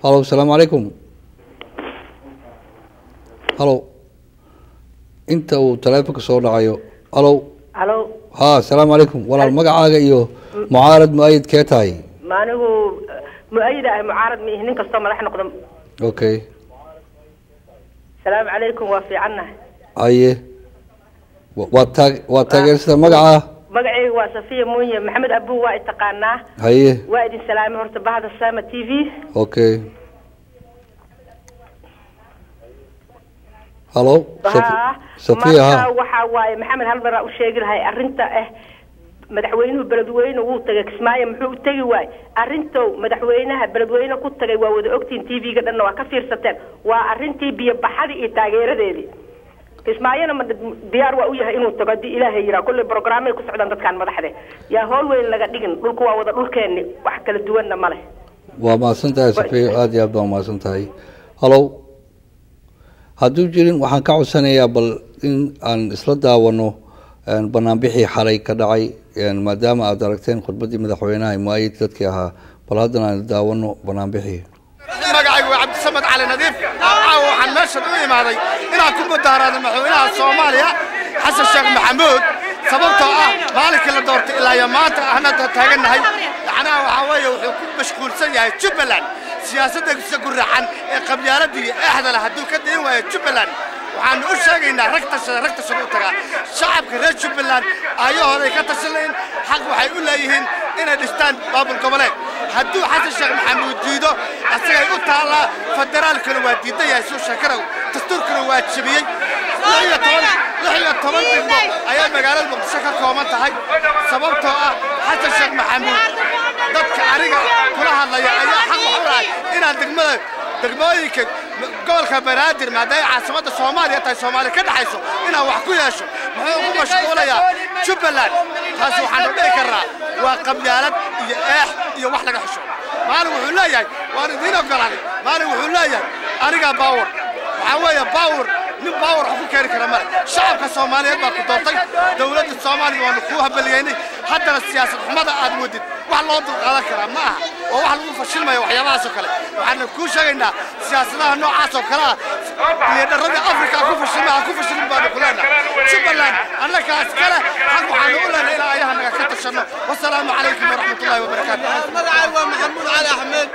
hallo, asalaamu calaykum. Hallo, inta uu teleefonka soo dhacayo. Hallo. Halo. Ha, asalaamu calaykum walaal, magacaaga iyo mucaarad mu-ayid kee tahay? Ma anigu mu-ayid ah, mucaarad ma ihi, nin kastoo madax noqdo. Okay. Asalaamu calaykum, waa fiicannahay. Aye, waa taag waa taageersada. Magaca? Magacaygu waa Safiya Munye Maxamed Abu, waa i taqaanaa. Haye. Waa idin salaamay horta bahda Sama TV. Okay, hallo. Ha. Safiya, ha. Marka waxa waaye Maxamed, hal mar aan u sheegi lahay arrinta ah madaxweynuhu beledweyne wuu tagay, Kismaayo muxuu u tegi waay? Arrintow madaxweynaha beledweyne ku tagay waa wada ogtiin, TV-ga dhanna waa ka fiirsateen, waa arrintii biyo baxadii iyo taageeradeedii. Kismaayona ma diyaar waa u yahay inuu tago haddii Ilaahay yiraa. Kolley programmay ku socdaan dadkaan madaxde, yaa howl weyn laga dhigin, dhulku waa wada dhulkeenni, wax kala duwanna ma leh. Waa mahadsan tahay Safiya, aada iyo aad baa mahadsan tahay. Hallo, hadduu jirin waxaan ka codsanayaa bal in aan isla daawano banaanbixii xalay ka dhacay, maadaama aad aragteen khudbaddii madaxweynaha mu-ayid dadkii ahaa, bal haddana aan daawano banaanbixii. Magacaygu waa Cabdisamad Cali Nadiif. Caawa waxaan meeshan u imaaday inaan ku mudaaharaado madaxweynaha Soomaaliya Xasan Sheekh Maxamuud, sababtoo ah maalinkii la doortay ilaa iyo maanta ahna taagannahay, macnaha waxaa weeye wuxuu ku mashquulsan yahay Jubbaland, siyaasadda guracan ee qabyaaladii iyo eexda leh hadduu ka dayn waayo Jubbaland. Waxaanu u sheegaynaa rag tashada, rag tashada u tagaa. Shacabka reer Jubbaland aayahooday ka tashan lahayn, xaq waxay u leeyihiin inay dhistaan maamul goboleed. Hadduu Xasan Sheekh Maxamuud diido, asagay u taallaa. Federaalkuna waa diidan yahay suu sheekaraw, dastuurkuna waa jebiyey. 16 degmo ayaa magaalada Muqdisho ka kooban tahay, sababtoo ah Xasan Sheekh Maxamuud dadka aniga kula hadlaya ayaa xaq wax u lahay inaan degmada degmooyinka gobolka Banaadir, maadaama caasimadda Soomaaliya tahay, Soomaaliya ka dhaxayso, inaan wax ku yeesho. Muxuu ugu mashquulayaa Jubbaland? Taas waxaanu dhihi karnaa waa qabyaalad iyo eex iyo wax laga xisho. Maalin wuxuu leeyahay waan idiin ogolaaday, maalin wuxuu leeyahay anigaa baawar. Waxaa weeye baawar, nin baawar wax ku keeni kara male. Shacabka Soomaaliyeed baa ku doortay, dowladda Soomaaliya waanu kuu hambaliyeynay. Haddana siyaasad xumada aad wadid wax loo dulqaadan karaa ma aha, oo wax lagu fashilmayo waxyaabahaas oo kale. Waxaanu kuu sheegaynaa siyaasadaha noocaas oo kale ah liidharadii Afrika ku fashilma ha ku fashilin baanu ku leenahay. Jubbaland annagaa iskale, xaq waxaanu u leenahay ilaa ayaha naga ka tashanno. Wasalaamu calaykum waraxmatullaahi wabarakaatu. Magacay waa Maxamuud Cali Axmed.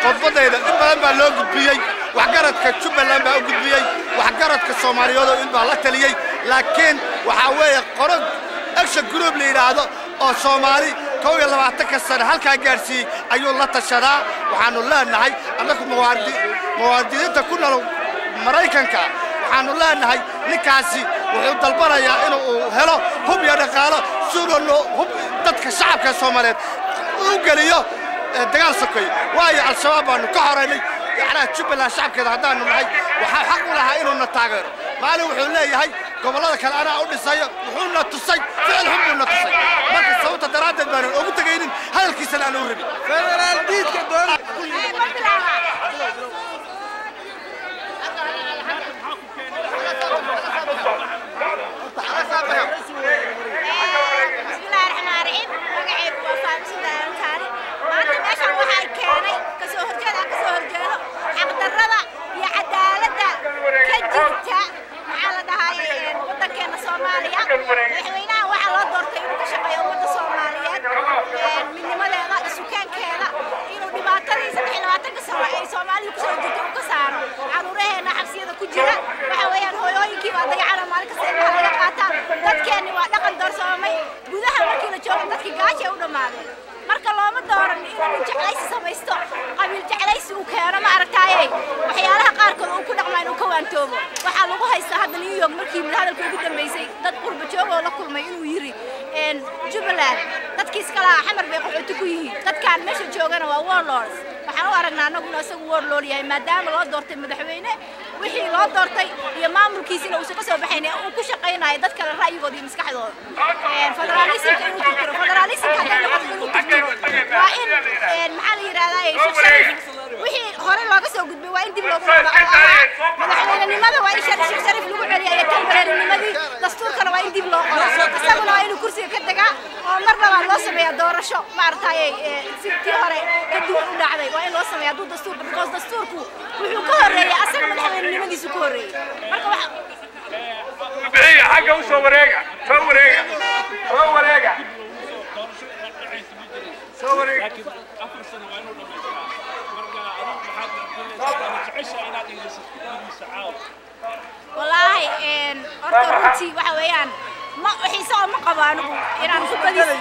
Khudbadayda in badan baa loo gudbiyey, waxgaradka Jubbaland baa u gudbiyey, waxgaradka Soomaaliyeed oo in baa la taliyey, laakiin waxaa weeye qoro action group la yidhaahdo oo Soomaali 21-ka sano halkaa gaadhsiiyey ayuu la tashadaa. Waxaanu leenahay annagu muwaadiniinta ku nool Maraykanka, waxaanu leenahay ninkaasi wuxuu dalbanayaa inuu helo hub iyo dhaqaalo si uu hub dadka shacabka Soomaaliyeed u geliyo dagaal sokeeye, waayo Al-Shabaab baanu ka horaynay. Yacnaa Jubbaland shacabkeeda haddaanu nahay waxaa xaq u lahaa inuuna taageero. Maalin wuxuu leeyahay gobollada kale anaa u dhisayo, wuxuuna tusay ficil xun buuna tusay. Marka sababta daraaddeed baanan ugu tegaynin, hadalkiisana aan u rabin. Federaal diidka doon. Bismillahi raxmaani raxiim. Magacaygu waa Faamisa Daarantaani. Maanta meeshan waxaa keenay kasoo horjeed aan kasoo horjeedo xaqdarrada iyo cadaaladda ka jirta, maxaa la dhahaye, waddankeena Soomaaliya. Madaxweynaha waxaa loo doortay inuu ka shaqeeyo ummadda Soomaaliyeed, midnimadeeda, isukaankeeda, inuu dhibaatadii 23-ka sano ay Soomaalidu kusoo jirto uu ka saaro. Caruuraheena xabsiyada ku jira waxa weeyaan hooyooyinkii baa dayacana, maalin kasta ilmaha laga qaataa. Dadkeenni waa dhaqan doorsoomay, gudaha markii la joogo dadkii gaajay u dhammaadeen. Marka looma dooran inuu nin jeclaysi samaysto, qabiil jeclaysi uu keeno, ma aragtaaye, waxyaalaha qaarkood uu ku dhaqmaa inuu ka waantoobo. Waxaa lagu haystaa hadda New York markii hadalka ugu dambeysay dad qurba joog oo la kulmay inuu yiri Jubbaland dadkii iska lahaa Xamar bay qaxooti ku yihiin, dadkaan meesha joogana waa warlords. Waxaan u aragnaa annagu inuu isagu warlord yahay maadaama loo doortay madaxweyne. Wixii loo doortay iyo maamulkiisina uusan ka soo baxayn, uu ku shaqaynayo dad kale ra'yigooda iyo maskaxdooda. Federalismka inuu tirtiro, federalismka hadday noqoto inuu tirtiro, waa in maxaa la yidhahdaa, Sheekh Shariif wixii hore looga soo gudbay waa in dib loogu noqdo, oo ahaa madaxweynenimada waa in Sheekh Shariif lagu celiyo iyo temporary-nimadii. Dastuurkana waa in dib loo qoro, isaguna waa inuu kursiga ka degaa oo mar labaad loo sameeyaa doorasho, maaragtay, si tii hore ka duwan u dhacday waa in loo sameeyaa hadduu dastuurka, because dastuurku wuxuu ka horreeyay asaga, madaxweynenimadiisu ka horreeyay. Marka waxa bixiya xagga u soo wareega, soo wareega, soo wareega, soo wareega. 4 sano waa inuu dhamaystaa. Marka adigu maxaad nacdinaysaa ama jeceshaa inaad dhegeysato khudbadiisa caawa? Wallaahi horta runtii waxa weeyaan ma xiise oo ma qabo anigu inaan khudbadiisa,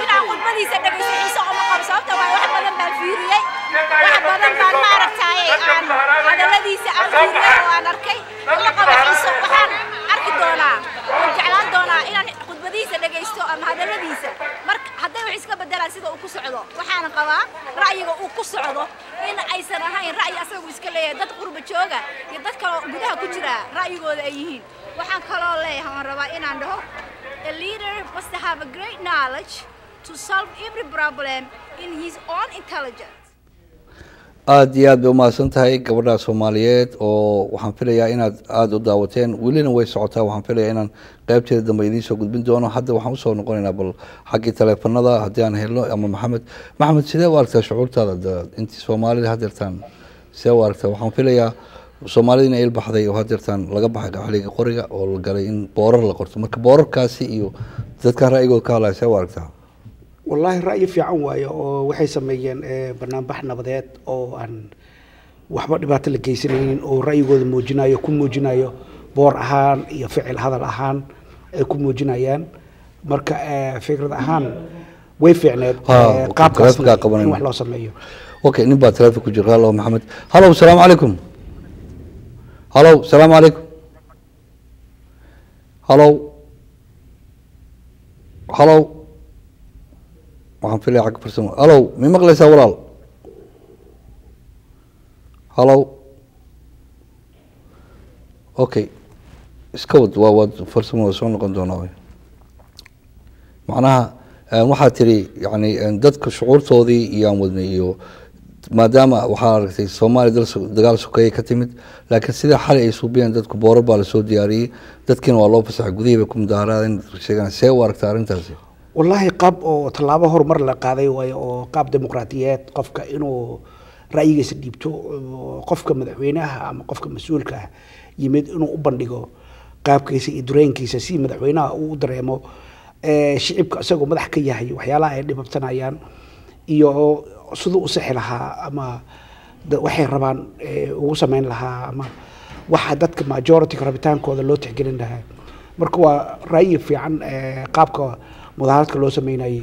inaan khudbadiisa dhegeysto xiise oo ma qabo, sababta waa wax badan baan fiiriyey, wax badan baan maaragtay aan hadalladiisa aan fiiriyey oo aan arkay. Ma qabo xiiso. Waxaan arki doonaa oon jeclaan doonaa inaan khudbadiisa dhegeysto ama hadalladiisa marka hadday wax iska bedelaan sida uu ku socdo. Waxaana qabaa ra'yiga uu ku socdo in aysan ahayn ra'yi asagu iska leeyahay, dad qurba jooga iyo dad kaloo gudaha ku jira ra'yigooda ay yihiin. Waxaan kaloo leeyahay oon rabaa inaan dhaho, a leader must have a great knowledge to solve every problem in his own intelligence. Aada iyo aad bay umahadsan tahay gabadha Soomaaliyeed oo waxaan filayaa inaad aada u daawateen, welina way socotaa. Waxaan filayaa inaan qeybteeda dambe idiin soo gudbin doono. Hadda waxaan usoo noqonaynaa bal xaggii taleefanada haddii aan helno ama Maxamed. Maxamed, sidee u aragtaa shucuurtaada intii Soomaalida hadeertaan, sidee u aragtaa? Waxaan filayaa Soomaalida inay ilbaxday oo hadeertaan laga baxay xilliga qoriga oo la galay in boorar la qorto. Marka boorarkaasi iyo dadkan ra'yigooda ka hadlaya, sidee u aragtaa? Wallaahi ra'yi fiican waaye oo waxay sameeyeen banaanbax nabadeed oo aan waxba dhibaato la geysanaynin, oo ra'yigooda muujinayo, ku muujinayo boor ahaan iyo ficil hadal ahaan ay ku muujinayaan. Marka fikrad ahaan way fiicneed qaabkaas in wax loo sameeyo. Okay, nin baa taleefon ku jira. Hallo Maxamed, hallo, asalaamu calaykum. Hallo, asalaamu calaykum. Hallo, hallo. Waxaan filaya xagga farsamo. Hallo, mi maqlaysaa walaal? Hallo. Okay, iska wad, waa waad farsamada soo noqon doonaa. Macnaha waxaa tiri yani dadka shucuurtoodii iyo aan wadnay iyo maadaama waxaa aragtay Soomaaliya dal dagaal sokeeye ka timid, laakiin sida xalay ay suubiyeen dadku, boorar baa lasoo diyaariyey, dadkiina waa loo fasaxay, gudihii bay ku mudaaharaadeen sheegaan. See u aragta arrintaasi? Wallaahi qaab oo tallaabo horumar la qaaday waayo, oo qaab dimuqraadiyeed qofka inuu ra'yigiisa dhiibto, qofka madaxweynaha ama qofka mas-uulka ah yimid inuu u bandhigo qaabkiisa iyo dareenkiisa si madaxweynaha uu u dareemo shicibka isagoo madax ka yahay waxyaalaha ay dhibabtanayaan iyo siduu u sixi lahaa ama waxay rabaan ugu sameyn lahaa ama waxa dadka majority rabitaankooda loo tixgelin lahaa. Marka waa ra'yi fiican qaabka mudaharaadka loo sameynayay.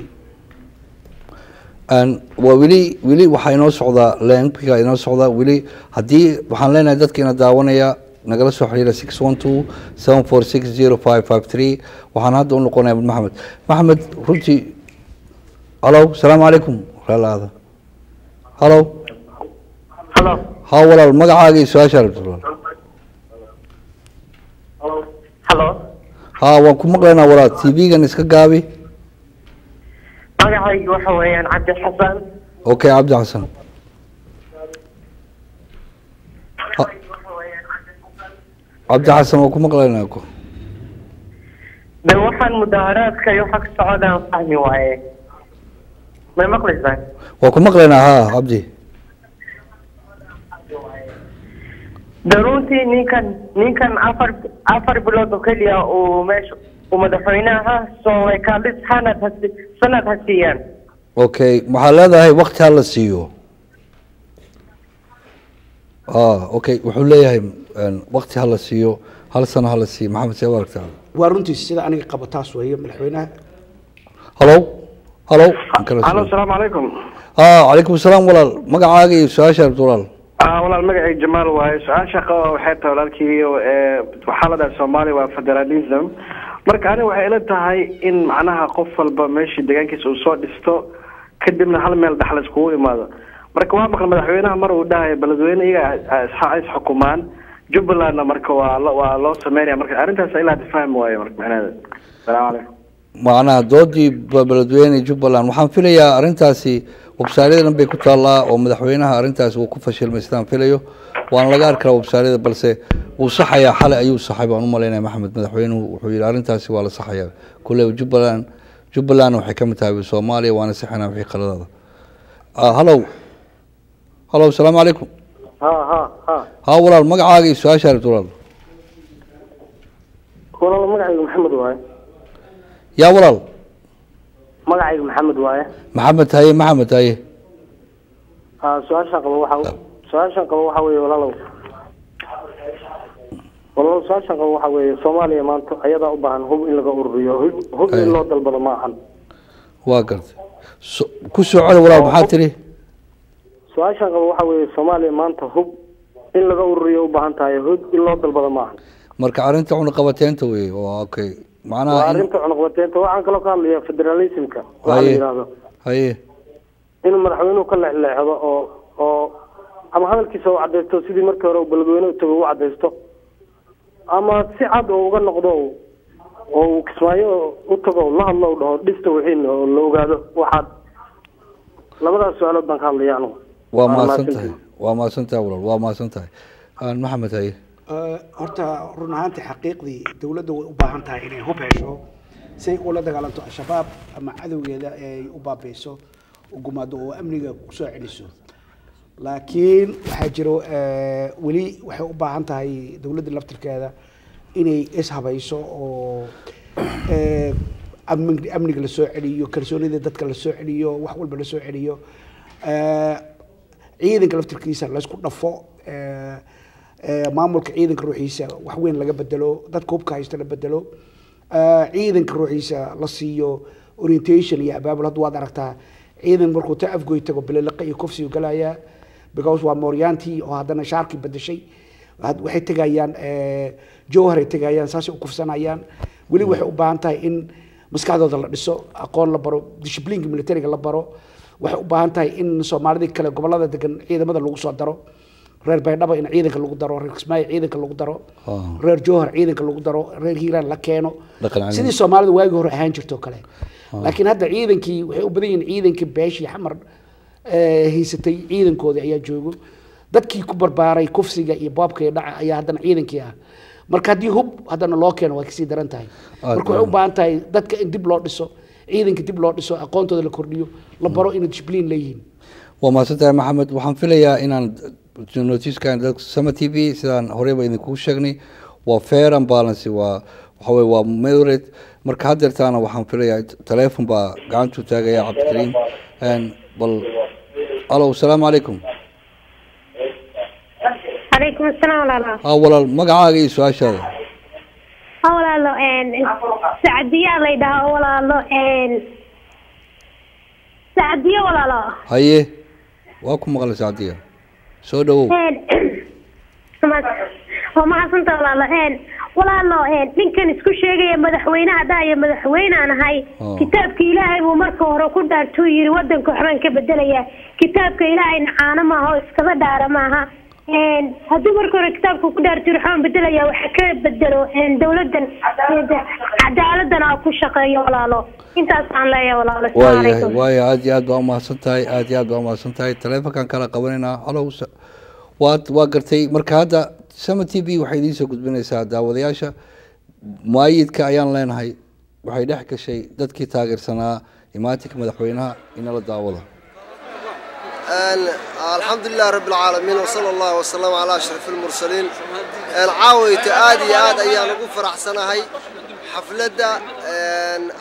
Waa weli waxaa inoo socdaa line-ka inoo socdaa weli. Haddii waxaan leenahay dadka ina daawanaya nagala soo xiriira 612-746-0553. Waxaan hadda u noqonaya Maxamed. Maxamed, runtii, hallo, asalaamu calaykum. Raalaada, hallo. Halo. Ha walaal, magacaaga iyo su-aasha rabto walaal. Halo. Ha, waan ku maqlaynaa walaal, TV-gan iska gaabi. Magacaygu waxa weeyaan Cabdi Xasan. Okay, Cabdi Xasan. Cabdi Xasan, waan ku maqlaynaa ku. De waxaan mudaharaadka iyo waxa ka socdaan fahmi waaye, may maqlaysaa? Waan ku maqlaynaa, ha Cabdi. De runtii ninkan 4 bilood oo keliya uu meesha uu madaxweynaha soo kaalis sanad hasi sanad ha siiyaan. Okay, waxaa leedahay wakti ha la siiyo. Okay, wuxuu leeyahay wakti ha la siiyo, hal sano ha la siiyo. Maxamed, see u aragtaa? Waa runtii sida aniga qabo taas weeye madaxweynaha. Hallo, hallo. Halo, asalaamu calaykum. Calaykum asalaam walaal, magacaaga iyo su-aasha rabto walaal. Walaal, magacay Jamaal waaye. Su-aasha qaba waxay tahay walaalkii, waxaa la dhahay Soomaaliya waa federalism. Marka aniga waxay ila tahay in macnaha qof walba meeshii deegaankiisa uu soo dhisto, kadibna hal meel dhaxal iskugu imaado. Marka waa maqal madaxweynaha mar uu dhahay Beledweyne iyaga is xukumaan. Jubbalandna marka waa loo sameynaya. Marka arrintaas ilaa hadda fahmi waayo marka macnaheeda. Salaamu calaykum. Macnaha doodii beledweyne Jubbaland, waxaan filayaa arrintaasi websaaryada dhan bay ku taallaa, oo madaxweynaha arrintaasi wuu ku fashilmay sidaan filayo, waana laga arki karaa websaaryada, balse wuu saxayaa. Xalay ayuu saxay baan u malaynaya Maxamed. Madaxweynuhu wuxuu yidhi arrintaasi waa la saxayaa. Kulley Jubbaland waxay ka mid tahay Soomaaliya, waana saxanaa wixii qaladaada. Hallow, hallow, asalaamu calaykum. Ha ha ha. Ha walaal, magacaaga iyo su-aasha rabto walaal. Walaal, magacaygu Maxamed waaye. Yaa walaal? Magacaygu Maxamed waaye. Maxamed, haye Maxamed, haye. Ha, su-aashan qabo waxa weeye, walaalow, su-aashan qabo waxa weeye, Soomaaliya maanta ayadaa u baahan hub in laga ururiyo, hub in loo dalbado ma ahan. Waa gartay. Ku soo celi walaal, maxaa tiri? Su-aashan qabo waxa weeye, Soomaaliya maanta hub in laga ururiyo u baahan tahay, hub in loo dalbado ma ahan. Marka arrinta cunaqabateynta wey, waa okay macnaha waa arrinta cunaqabateynta. Waxaan kaloo ka hadlayaa federalismka waxa la yidhaahdo. Haye. Inuu madaxweynuhu ka leexleexdo oo ama hadalkiisa u cadaysto sidii markii hore uu beledweyne u tago u cadaysto, ama si cad oo uga noqdo oo uu Kismaayo u tago la hadlo u dhaho dhista wixiina oo la ogaado. Waxaad labadaas su-aalood baan ka hadlaya anugu. Waa mahadsan tahay, waa mahadsan tahay walaal, waa mahadsan tahay Maxamed. Haye. Horta run ahaantii xaqiiqdii dowladda way u baahan tahay inay hub hesho si ay ula dagaalanto Al-Shabaab ama cadowgeeda ay u baabi'iso, u gumaado oo amniga kusoo celiso. Laakiin waxaa jiro weli waxay u baahan tahay dowladda laftirkeeda inay ishabayso oo amniga la soo celiyo, kalsoonida dadka la soo celiyo, wax walba la soo celiyo, ciidanka laftirkiisa laysku dhafo, maamulka ciidanka ruuxiisa wax weyn laga bedelo, dadka hubka haysta la bedelo, ciidanka ruuxiisa la siiyo orientation iyo abaabul. Hadda waad aragtaa ciidan markuu ta Afgoy tago bililiqa iyo kufsigu galayaa, because waa mooryaantii oo haddana shaarkii bedeshay. Waxay tegayaan Jowhar ay tegayaan, saasay u kufsanayaan. Weli waxay u baahan tahay in maskaxdooda la dhiso, aqoon la baro, disciplineka militariga la baro. Waxay u baahan tahay in Soomaalidii kale gobolada degan ciidamada lagu soo daro, reer Baydhabo in ciidanka lagu daro, reer Kismaayo ciidanka lagu daro, reer Jowhar ciidanka lagu daro, reer Hiiraan la keeno, sidii Soomaalida waagii hore ahaan jirto kale. Laakiin hadda ciidankii waxay u badan yihiin ciidankii beeshii Xamar haysatay, ciidankoodii ayaa joogo. Dadkii ku barbaaray kufsiga iyo boobka iyo dhaca ayaa haddana ciidankii ah. Marka haddii hub haddana loo keeno waa kasii daran tahay. Marka waxay u baahan tahay dadka in dib loo dhiso, ciidanka dib loo dhiso, aqoontooda la kordhiyo, la baro inay discipline leeyihiin. Waa mahadsan tahay Maxamed. Waxaan filayaa inaan notiiskan dadka Sama TV sidaan horeyba idinkugu sheegnay waa fair and balance, waa waxa weye waa moderate. Marka haddeertaana waxaan filayaa telephone baa gacantuu taagaya Cabdikariim. Bal alo, asalaamu calaykum. Calaykum asalaam walaalo. Ha walaal, magacaaga iyo su-aashaada. Ha walaalo, Sacdiyaa lay dhahaa walaalo, Sacdiyo walaalo. Haye, waa ku maqlay Sacdiya, soo dhawow. Waa mahadsanta walaalo. Walaalo, ninkan isku sheegaya madaxweynaha dhahaya madaxweynaan ahay, kitaabka Ilaahay buu marka hore ku dhaartuu yiri wadanka waxbaan ka bedelayaa. Kitaabka Ilaahayna caano maaha oo iskaba dhaara maaha. Hadduu marka hore kitaabka ku dhaartuu yiri waxbaan bedelayaa, waxa ka bedelo dowladan cadaaladan aa ku shaqeeyo walaalo. Intaas aan leeyahay walaalo. Waayahay, waaya, aad iyo aad baa umahadsan tahay, aad iyo aad baa umahadsan tahay. Taleefonkan kala qabanaynaa. Halow, waa gartay. Marka hadda Sama TV waxay idiin soo gudbinaysaa daawadayaasha muayidka ayaan leenahay waxay dhex gashay dadkii taageersanaa imaatinka madaxweynaha inala daawada. الحمد لله رب العالمين وصلى الله وسلم على أشرف المرسلين. العاوية آدي آد أيان ugu faraxsanahay xafladda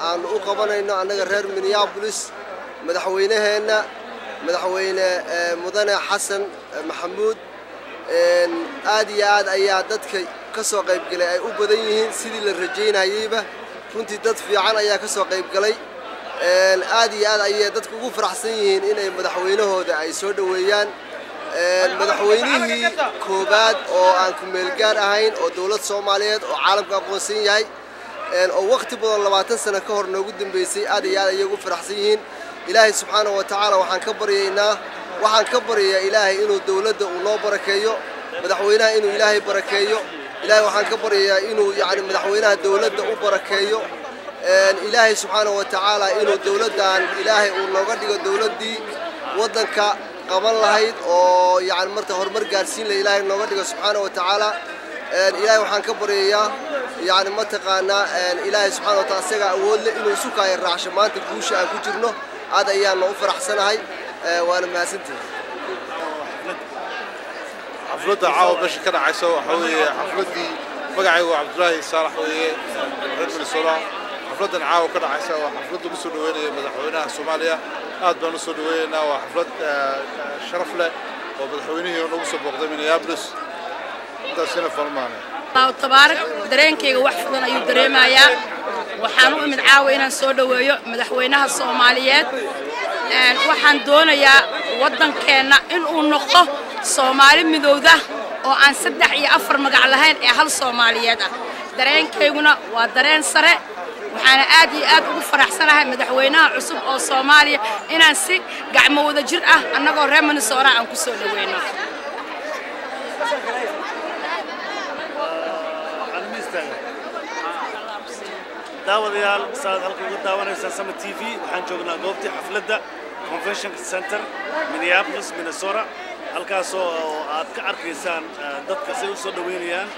aan u qabanayno annaga reer Minneapolis madaxweynaheena madaxweyne mudane Xasan Maxamuud. Aad iyo aad ayaa dadka ka soo qayb galay ay u badan yihiin sidii la rajaynayayba. Runtii dad fiican ayaa ka soo qayb galay. Aad iyo aad ayay dadku ugu faraxsan yihiin inay madaxweynahooda ay soo dhoweeyaan, madaxweynihii koobaad oo aan ku meel gaar ahayn oo dowlad Soomaaliyeed oo caalamka aqoonsan yahay oo waqti badan 20 sano ka hor noogu dambeysay. Aad iyo aad ayay ugu faraxsan yihiin. Ilaahay subxaanahu wa tacaala waxaan ka baryaynaa, waxaan ka baryayaa Ilaahay inuu dowladda uu noo barakeeyo, Madaxweynaha inuu Ilaahay barakeeyo. Ilaahay waxaan ka baryayaa inuu yacni madaxweynaha dowladda u barakeeyo. Ilaahay subxaanahu wa tacaala inuu dowladdan Ilaahay uu nooga dhigo dowladdii waddanka qaban lahayd oo yacni marta horumar gaarsiin lahayd, Ilaahay nooga dhigo subxaanahu wa tacaala. Ilaahay waxaan ka baryayaa yacni mataqaanaa Ilaahay subxaanahu wa tacaala isagaa awood leh inuu isu kaaya raacsho maanta guusha aan ku jirno. Aad ayaana u faraxsanahay, waana mahadsantihi. Xafladda caawa meesha ka dhacaysa waxaa weeye xafladdii, magacaygu waa Cabdulaahi Saalax weeye, reer Minnesota. Xafladdan caawa ka dhacaysa waa xaflad lagu soo dhaweynayo madaxweynaha Soomaaliya. Aad baan u soo dhaweynaynaa. Waa xaflad sharaf leh oo madaxweynihii nagu soo booqday Minneapolis. Intaasina falmaane. Allahu tabaarak, dareenkayga wax fudan ayuu dareemayaa. Waxaan u imid caawa inaan soo dhoweeyo madaxweynaha Soomaaliyeed. Waxaan doonayaa waddankeenna inuu noqdo Soomaali midowda oo aan 3 iyo 4 magac lahayn ee hal Soomaaliyeed ah. Dareenkayguna waa dareen sare. Waxaana aad iyo aad ugu faraxsanahay madaxweynaha cusub oo Soomaaliya inaan si gacmo wada jir ah annagoo reer Minnesota aan ku soo dhaweyno. Daawadayaal, saad halka uga daawanaysaan Sama TV, waxaan joognaa goobtii xafladda Convention Center, Minneapolis, Minnesota, halkaasoo aad ka arkaysaan dadka say u soo dhoweynayaan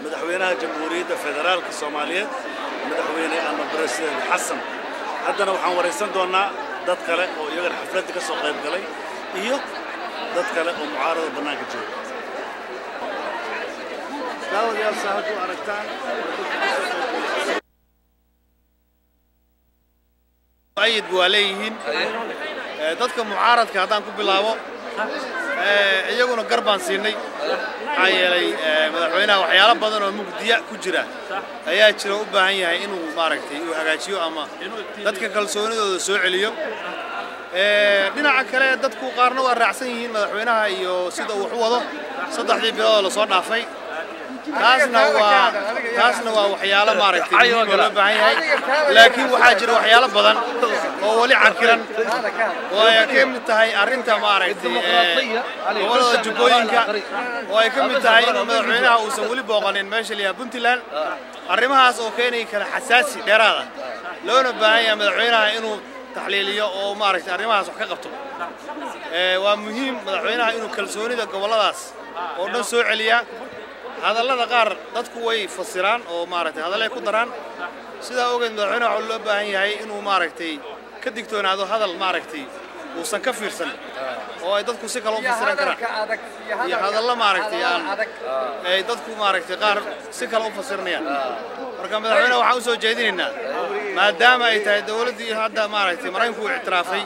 madaxweynaha Jamhuuriyadda Federaalka Soomaaliyeed, madaxweyne ama President Xasan. Haddana waxaan waraysan doonaa dad kale oo iyagana xafladda ka soo qayb galay iyo dad kale oo mucaarada bannaanka jooga. Daawadayaal, saa halka u aragtaan. Ayid waa leeyihiin dadka mucaaradka. Haddaan ku bilaabo, iyaguna gar baan siinay, maxaa yeelay madaxweynaha waxyaalo badan oo mugdiya ku jira ayaa jira, u baahan yahay inuu maaragtay uu hagaajiyo ama dadka kalsoonidooda soo celiyo. Dhinaca kale, dadku qaarna waa raacsan yihiin madaxweynaha iyo sida uu wax u wado 3dii bilood oo lasoo dhaafay. Taasna waa waxyaalo maaragtay muhiim oo loo baahan yahay, laakiin waxaa jira waxyaalo badan oo weli cakiran oo ay ka mid tahay arrinta maaragtay gobollada Jubbooyinka, oo ay ka mid tahay inuu madaxweynaha uusan weli booqanin meesha la yidhaha Puntland. Arrimahaas oo keenay kala xasaasi dheeraad ah, loona baahan yahay madaxweynaha inuu taxliiliyo oo maaragtay arrimahaas wax ka qabto. Waa muhiim madaxweynaha inuu kalsoonida gobolladaas oo dhan soo celiyaa. Hadallada qaar dadku way fasiraan oo maaragtay hadallay ku daraan. Sidaa ogeed, madaxweynaha waxaa loo baahan yahay inuu maaragtay ka digtoonaado hadal maaragtay uusan ka fiirsan oo ay dadku si kale u fasiran karaan, iyo hadallo maaragtay aan ay dadku maaragtay qaar si kale u fasiranayaan. Marka madaxweynaha waxaan u soo jeedinaynaa, maadaama ay tahay dowladdii hadda maaragtay Maraykanku uu ictiraafay,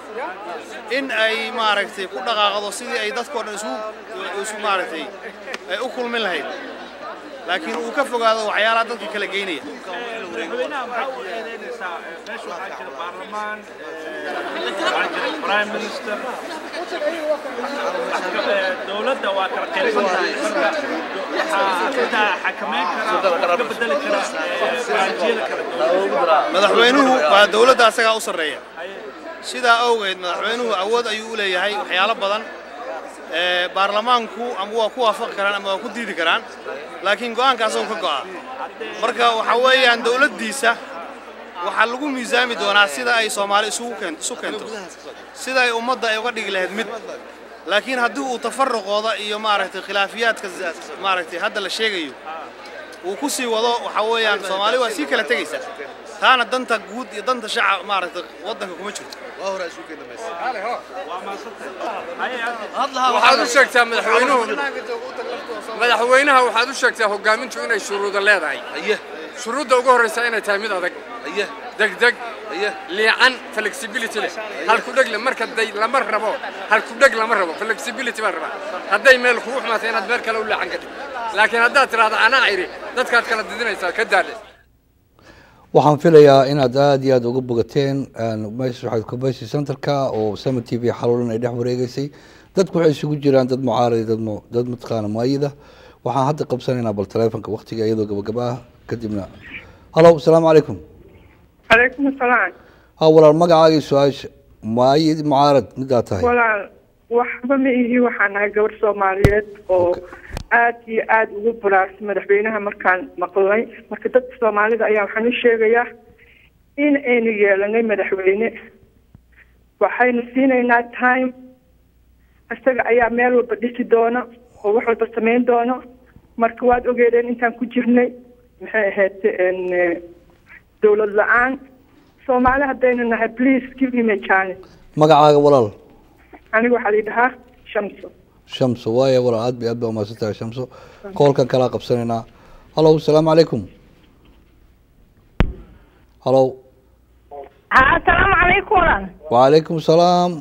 in ay maaragtay ku dhaqaaqdo sidii ay dadkoo dhan isu maaragtay ay u kulmin lahayd, laakiin uu ka fogaado waxyaalaha dadka kala geynaya. Madaxweynaha maxaa u eedeynaysaa? Meesha waxaa jira baarlamaan, waxaa jira prime minister, dowladda waa kala qaybsan tahay. Marka waxaa arrintaa xakameyn kara, wax ka bedeli kara baraanjiyada kala dowladda. Madaxweynuhu waa dowladda asagaa u sarreeya. Sidaa awgeed madaxweynuhu awood ayuu u leeyahay waxyaalo badan. Baarlamaanku ama waa ku waafaqi karaan ama waa ku diidi karaan, laakiin go'aanka asagoo ka go'a. Marka waxa weeyaan dowladdiisa waxaa lagu miisaami doonaa sida ay Soomaali isugu isu keento, sida ay ummadda ay uga dhigi lahayd mid. Laakiin haddii uu tafaruqooda iyo maaragtay khilaafiyaadka maaragtay hadda la sheegayo uu ku sii wado, waxa weeyaan Soomaali waa sii kala tegaysa. Taana danta guud iyo danta shacab maaragtay waddanka kuma jirto. Waxaad u sheegtaa madaxweynuhu, madaxweynaha waxaad u sheegtaa hoggaamintu inay shuruudo leedahay. Shuruudda ugu horraysa inay tahay mid adag, degdeg, liican, flexibility leh, halkudheg leh. Marka day lama rabo halkudheg, lama rabo flexibility baa rabaa. Hadday meel kugu xumaatay inaad meel kale u leexan kadib, laakiin haddaad tidhaahdo anaa idhi, dadkaad kala didinaysaa, ka daale. Waxaan filayaa inaad aada iyo aada uga bogateen meesha waxaad convention centerka oo Sama TV xaluulan ay dhex wareegeysay. Dadku waxay isugu jiraan dad mucaarad iyo dad mataqaana muayida. Waxaan hadda qabsanaynaa bal taleefonka waqtiga iyadoo gabagaba ah kadibna. Hallo, asalaamu calaykum. Calaykum asalaam. Ha walaal, magacaagii, su-aasha, muayid, mucaarad midaa tahay? Walaal, waxba ma ihi, waxaan ahay gabar Soomaaliyeed oo Aad iyo aad ugu baraarsan madaxweynaha markaan maqlay. Marka dadka Soomaalida ayaa waxaan u sheegayaa in aynu yeelanay madaxweyne, waxaynu siinaynaa time, isaga ayaa meel walba dhisi doona oo wax walba samayn doono. Marka waad ogeedeen intaan ku jirnay maxay ahayd dowlad la-aan Soomaali haddaynu nahay. Please give him a chance. Magacaaga, walaal? Aniga waxaa la dhahaa Shamso. Shamso, waaya walaal, aad bay aad baa umahadsan tahay, Shamso. Koolkan kalaa qabsanaynaa. Hallo, asalaamu calaykum. Hallo. Ha, asalaamu calaykum walaal. Wacalaykum salaam.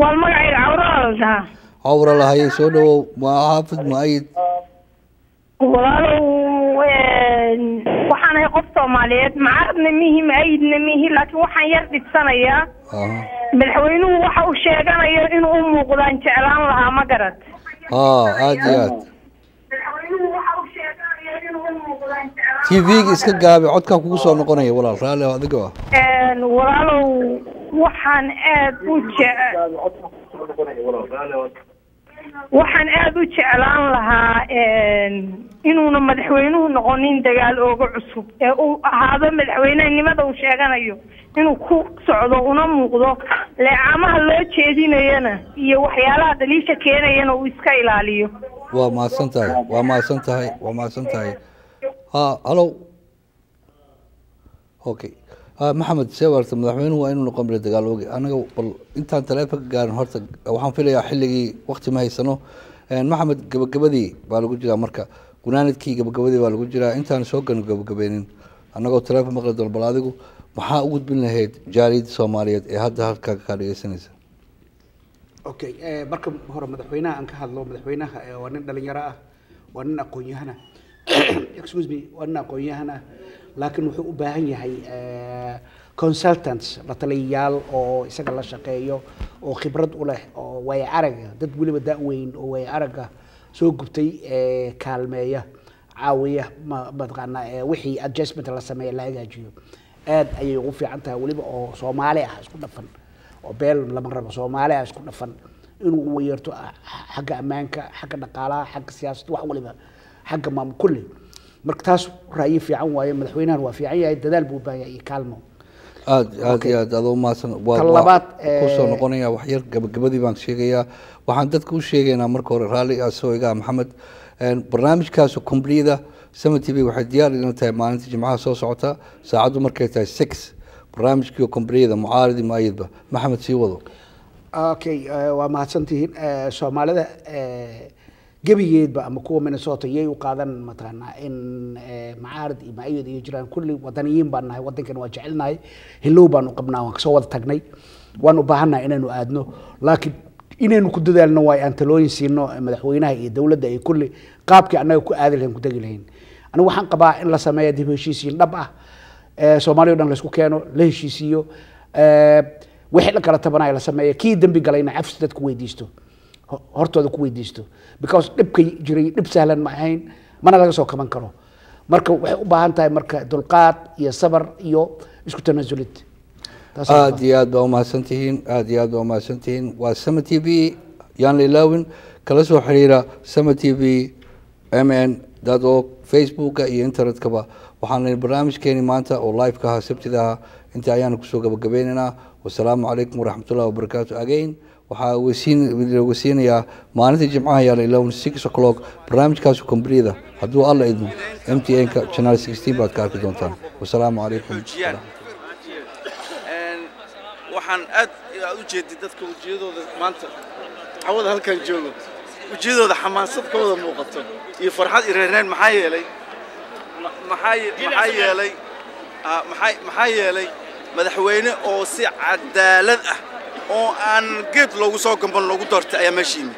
Waa magacayga Cawra la dhahaa. Cawra lahaye, soo dhawow. Ma xaafid ma-ayid? Walaalow, waxaan ahay qof Soomaaliyeed, macaradna mihi, ma-ayidna mihi, laakiin waxaan yar dhibsanayaa madaxweynuhu waxa uu sheeganayo inuu u muuqdaan jeclaan lahaa, ma garad? Ha, aad iyo aad. TV-ga iska gaabi, codkaa kugu soo noqonaya walaal, raalli adiga ah. Walaalow, waxaan aad u jec waxaan aada u jeclaan lahaa inuuna madaxweynuhu noqonin dagaal ooga cusub ee uu ahaado madaxweynenimada uu sheeganayo inuu ku socdo una muuqdo, leecaamaha loo jeedinayana iyo waxyaalaha dhaliisha keenayana uu iska ilaaliyo. Waa mahadsan tahay, waa mahadsan tahay, waa mahadsan tahay. Ha, hallo, okay. Maxamed, see waarta madaxweynuhu waa inuu noqon bila dagaal ooge? Anaga bal intaan taleefonka gaarin horta waxaan filayaa xilligii wakti ma haysano. Maxamed, gabagabadii baa lagu jiraa, marka gunaanadkii gabagabadii baa lagu jiraa. Intaan soo gano gabagabeynin, annagoo taleefon maqli doono, bal adigu maxaa u gudbin lahayd jaaliyadda Soomaaliyeed ee hadda halkaa kaa dhegeysanaysa? Okay, marka hore madaxweynaha aan ka hadlo. Madaxweynaha waa nin dhalinyaro ah, waa nin aqoon-yahan ah, excuse me, waa nin aqoon-yahan ah, laakiin wuxuu u baahan yahay consultants, la taliyayaal oo isaga la shaqeeyo oo khibrad u leh oo waaya araga, dad weliba da-weyn oo waaya araga soo gubtay, kaalmeeya, caawiya, ma mataqaanaa wixii adjustment la sameeya la hagaajiyo. Aad ayay ugu fiican tahay weliba oo Soomaali ah isku dhafan, oo beel lama rabo, Soomaali ah isku dhafan inuu ugu yeerto xagga ammaanka, xagga dhaqaalaha, xagga siyaasadda, wax waliba, xagga maamul kulli. Marka taas ra'yi fiican waaye. Madaxweynahan waa fiican yahay, dadaal buu u baahan yahay iyo kaalmo. Aad aad iyo aad adoo mahadsan. Tan labaad, kusoo noqonaya wax yar, gabagabadii baan sheegayaa. Waxaan dadka u sheegaynaa marka hore, raalli asoo iga Maxamed, barnaamijkaas complete Sama TV waxay diyaar idin tahay maalinta Jimcaha soo socota, saacaddu markay tahay 6, barnaamijkii complete, mucaaridi muayidba. Maxamed, sii wado. Okay, waa mahadsantihiin. Soomaalida gebigeedba ama kuwa Minnesota yay u qaadan mataqaanaa in macaarid iyo maayid iyo jiraan. Kulli wadaniyiin baan nahay, wadankan waa jecelnahay, hilow baan u qabnaa, waan kasoo wada tagnay, waan u baahannahay inaynu aadno, laakiin inaynu ku dadaalno waay aan talooyin siino madaxweynaha iyo dowladda iyo kulli qaabkii annaga ku aadi lahayn, ku tegi lahayn. Anigu waxaan qabaa in la sameeyo dib u heshiisiin dhab ah, Soomaaliya o dhan laysku keeno, la heshiisiiyo, wixii la kala tabanayo la sameeyo, kii dembi galayna cafsi dadku weydiisto, hortooda ku weydiisto, because dhibka jiray dhib sahlan ma ahayn, mana laga soo kaban karo. Marka waxay u baahan tahay marka dulqaad iyo sabar iyo isku tanaasulid. Taas ayaan. Aad iyo aad baa umahadsantihiin, aad iyo aad baa umahadsantihiin. Waa Sama TV, yaan la ilaawin, kala soo xiriira samaTV MN org, Facebooka iyo internetkaba. Waxaan barnaamijkeeni maanta oo live ka ahaa Sabtida ahaa inta ayaanu kusoo gabagabeynaynaa. Wasalaamu calaykum waraxmatullahi wabarakaatu. Again, waxaa weysiinayaa maalinta Jimcaha, yaan la ilaawin, 6 o'clock barnaamijkaasi complete, hadduu Alla idmo, MTN-ka channel 16 baad ka arki doontaan. Wasalaamu calaykum. Xoojiyaan. Waxaan aad aad u jeeday dadka wejiyadooda maanta cawada halkan joogo, wejiyadooda xamaasad ka wada muuqato iyo farxad iyo reereen. Maxaa yeelay maxaa yeelay maxaa yeelay madaxweyne oo si cadaalad ah oo aan geed loogu soo gamban loogu doortay ayaa meesha yimid,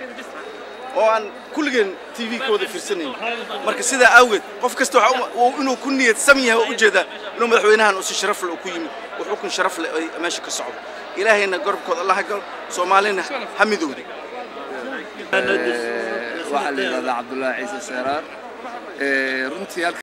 oo aan kulligeen TV ka wada fiirsanayn. Marka sidaa awgeed qof kasta waxa inuu ku niyadsan yahay oo ujeedaa inuu madaxweynahan uu si sharaf leh uu ku yimid oo xukun sharaf leh ay meesha ka socdo. Ilaahayna gorobkooda Allah ha galo, Soomaalina ha midowda. Waxaa la yidhahdaa Cabdullaahi Ciise Seeraar. Runtii halka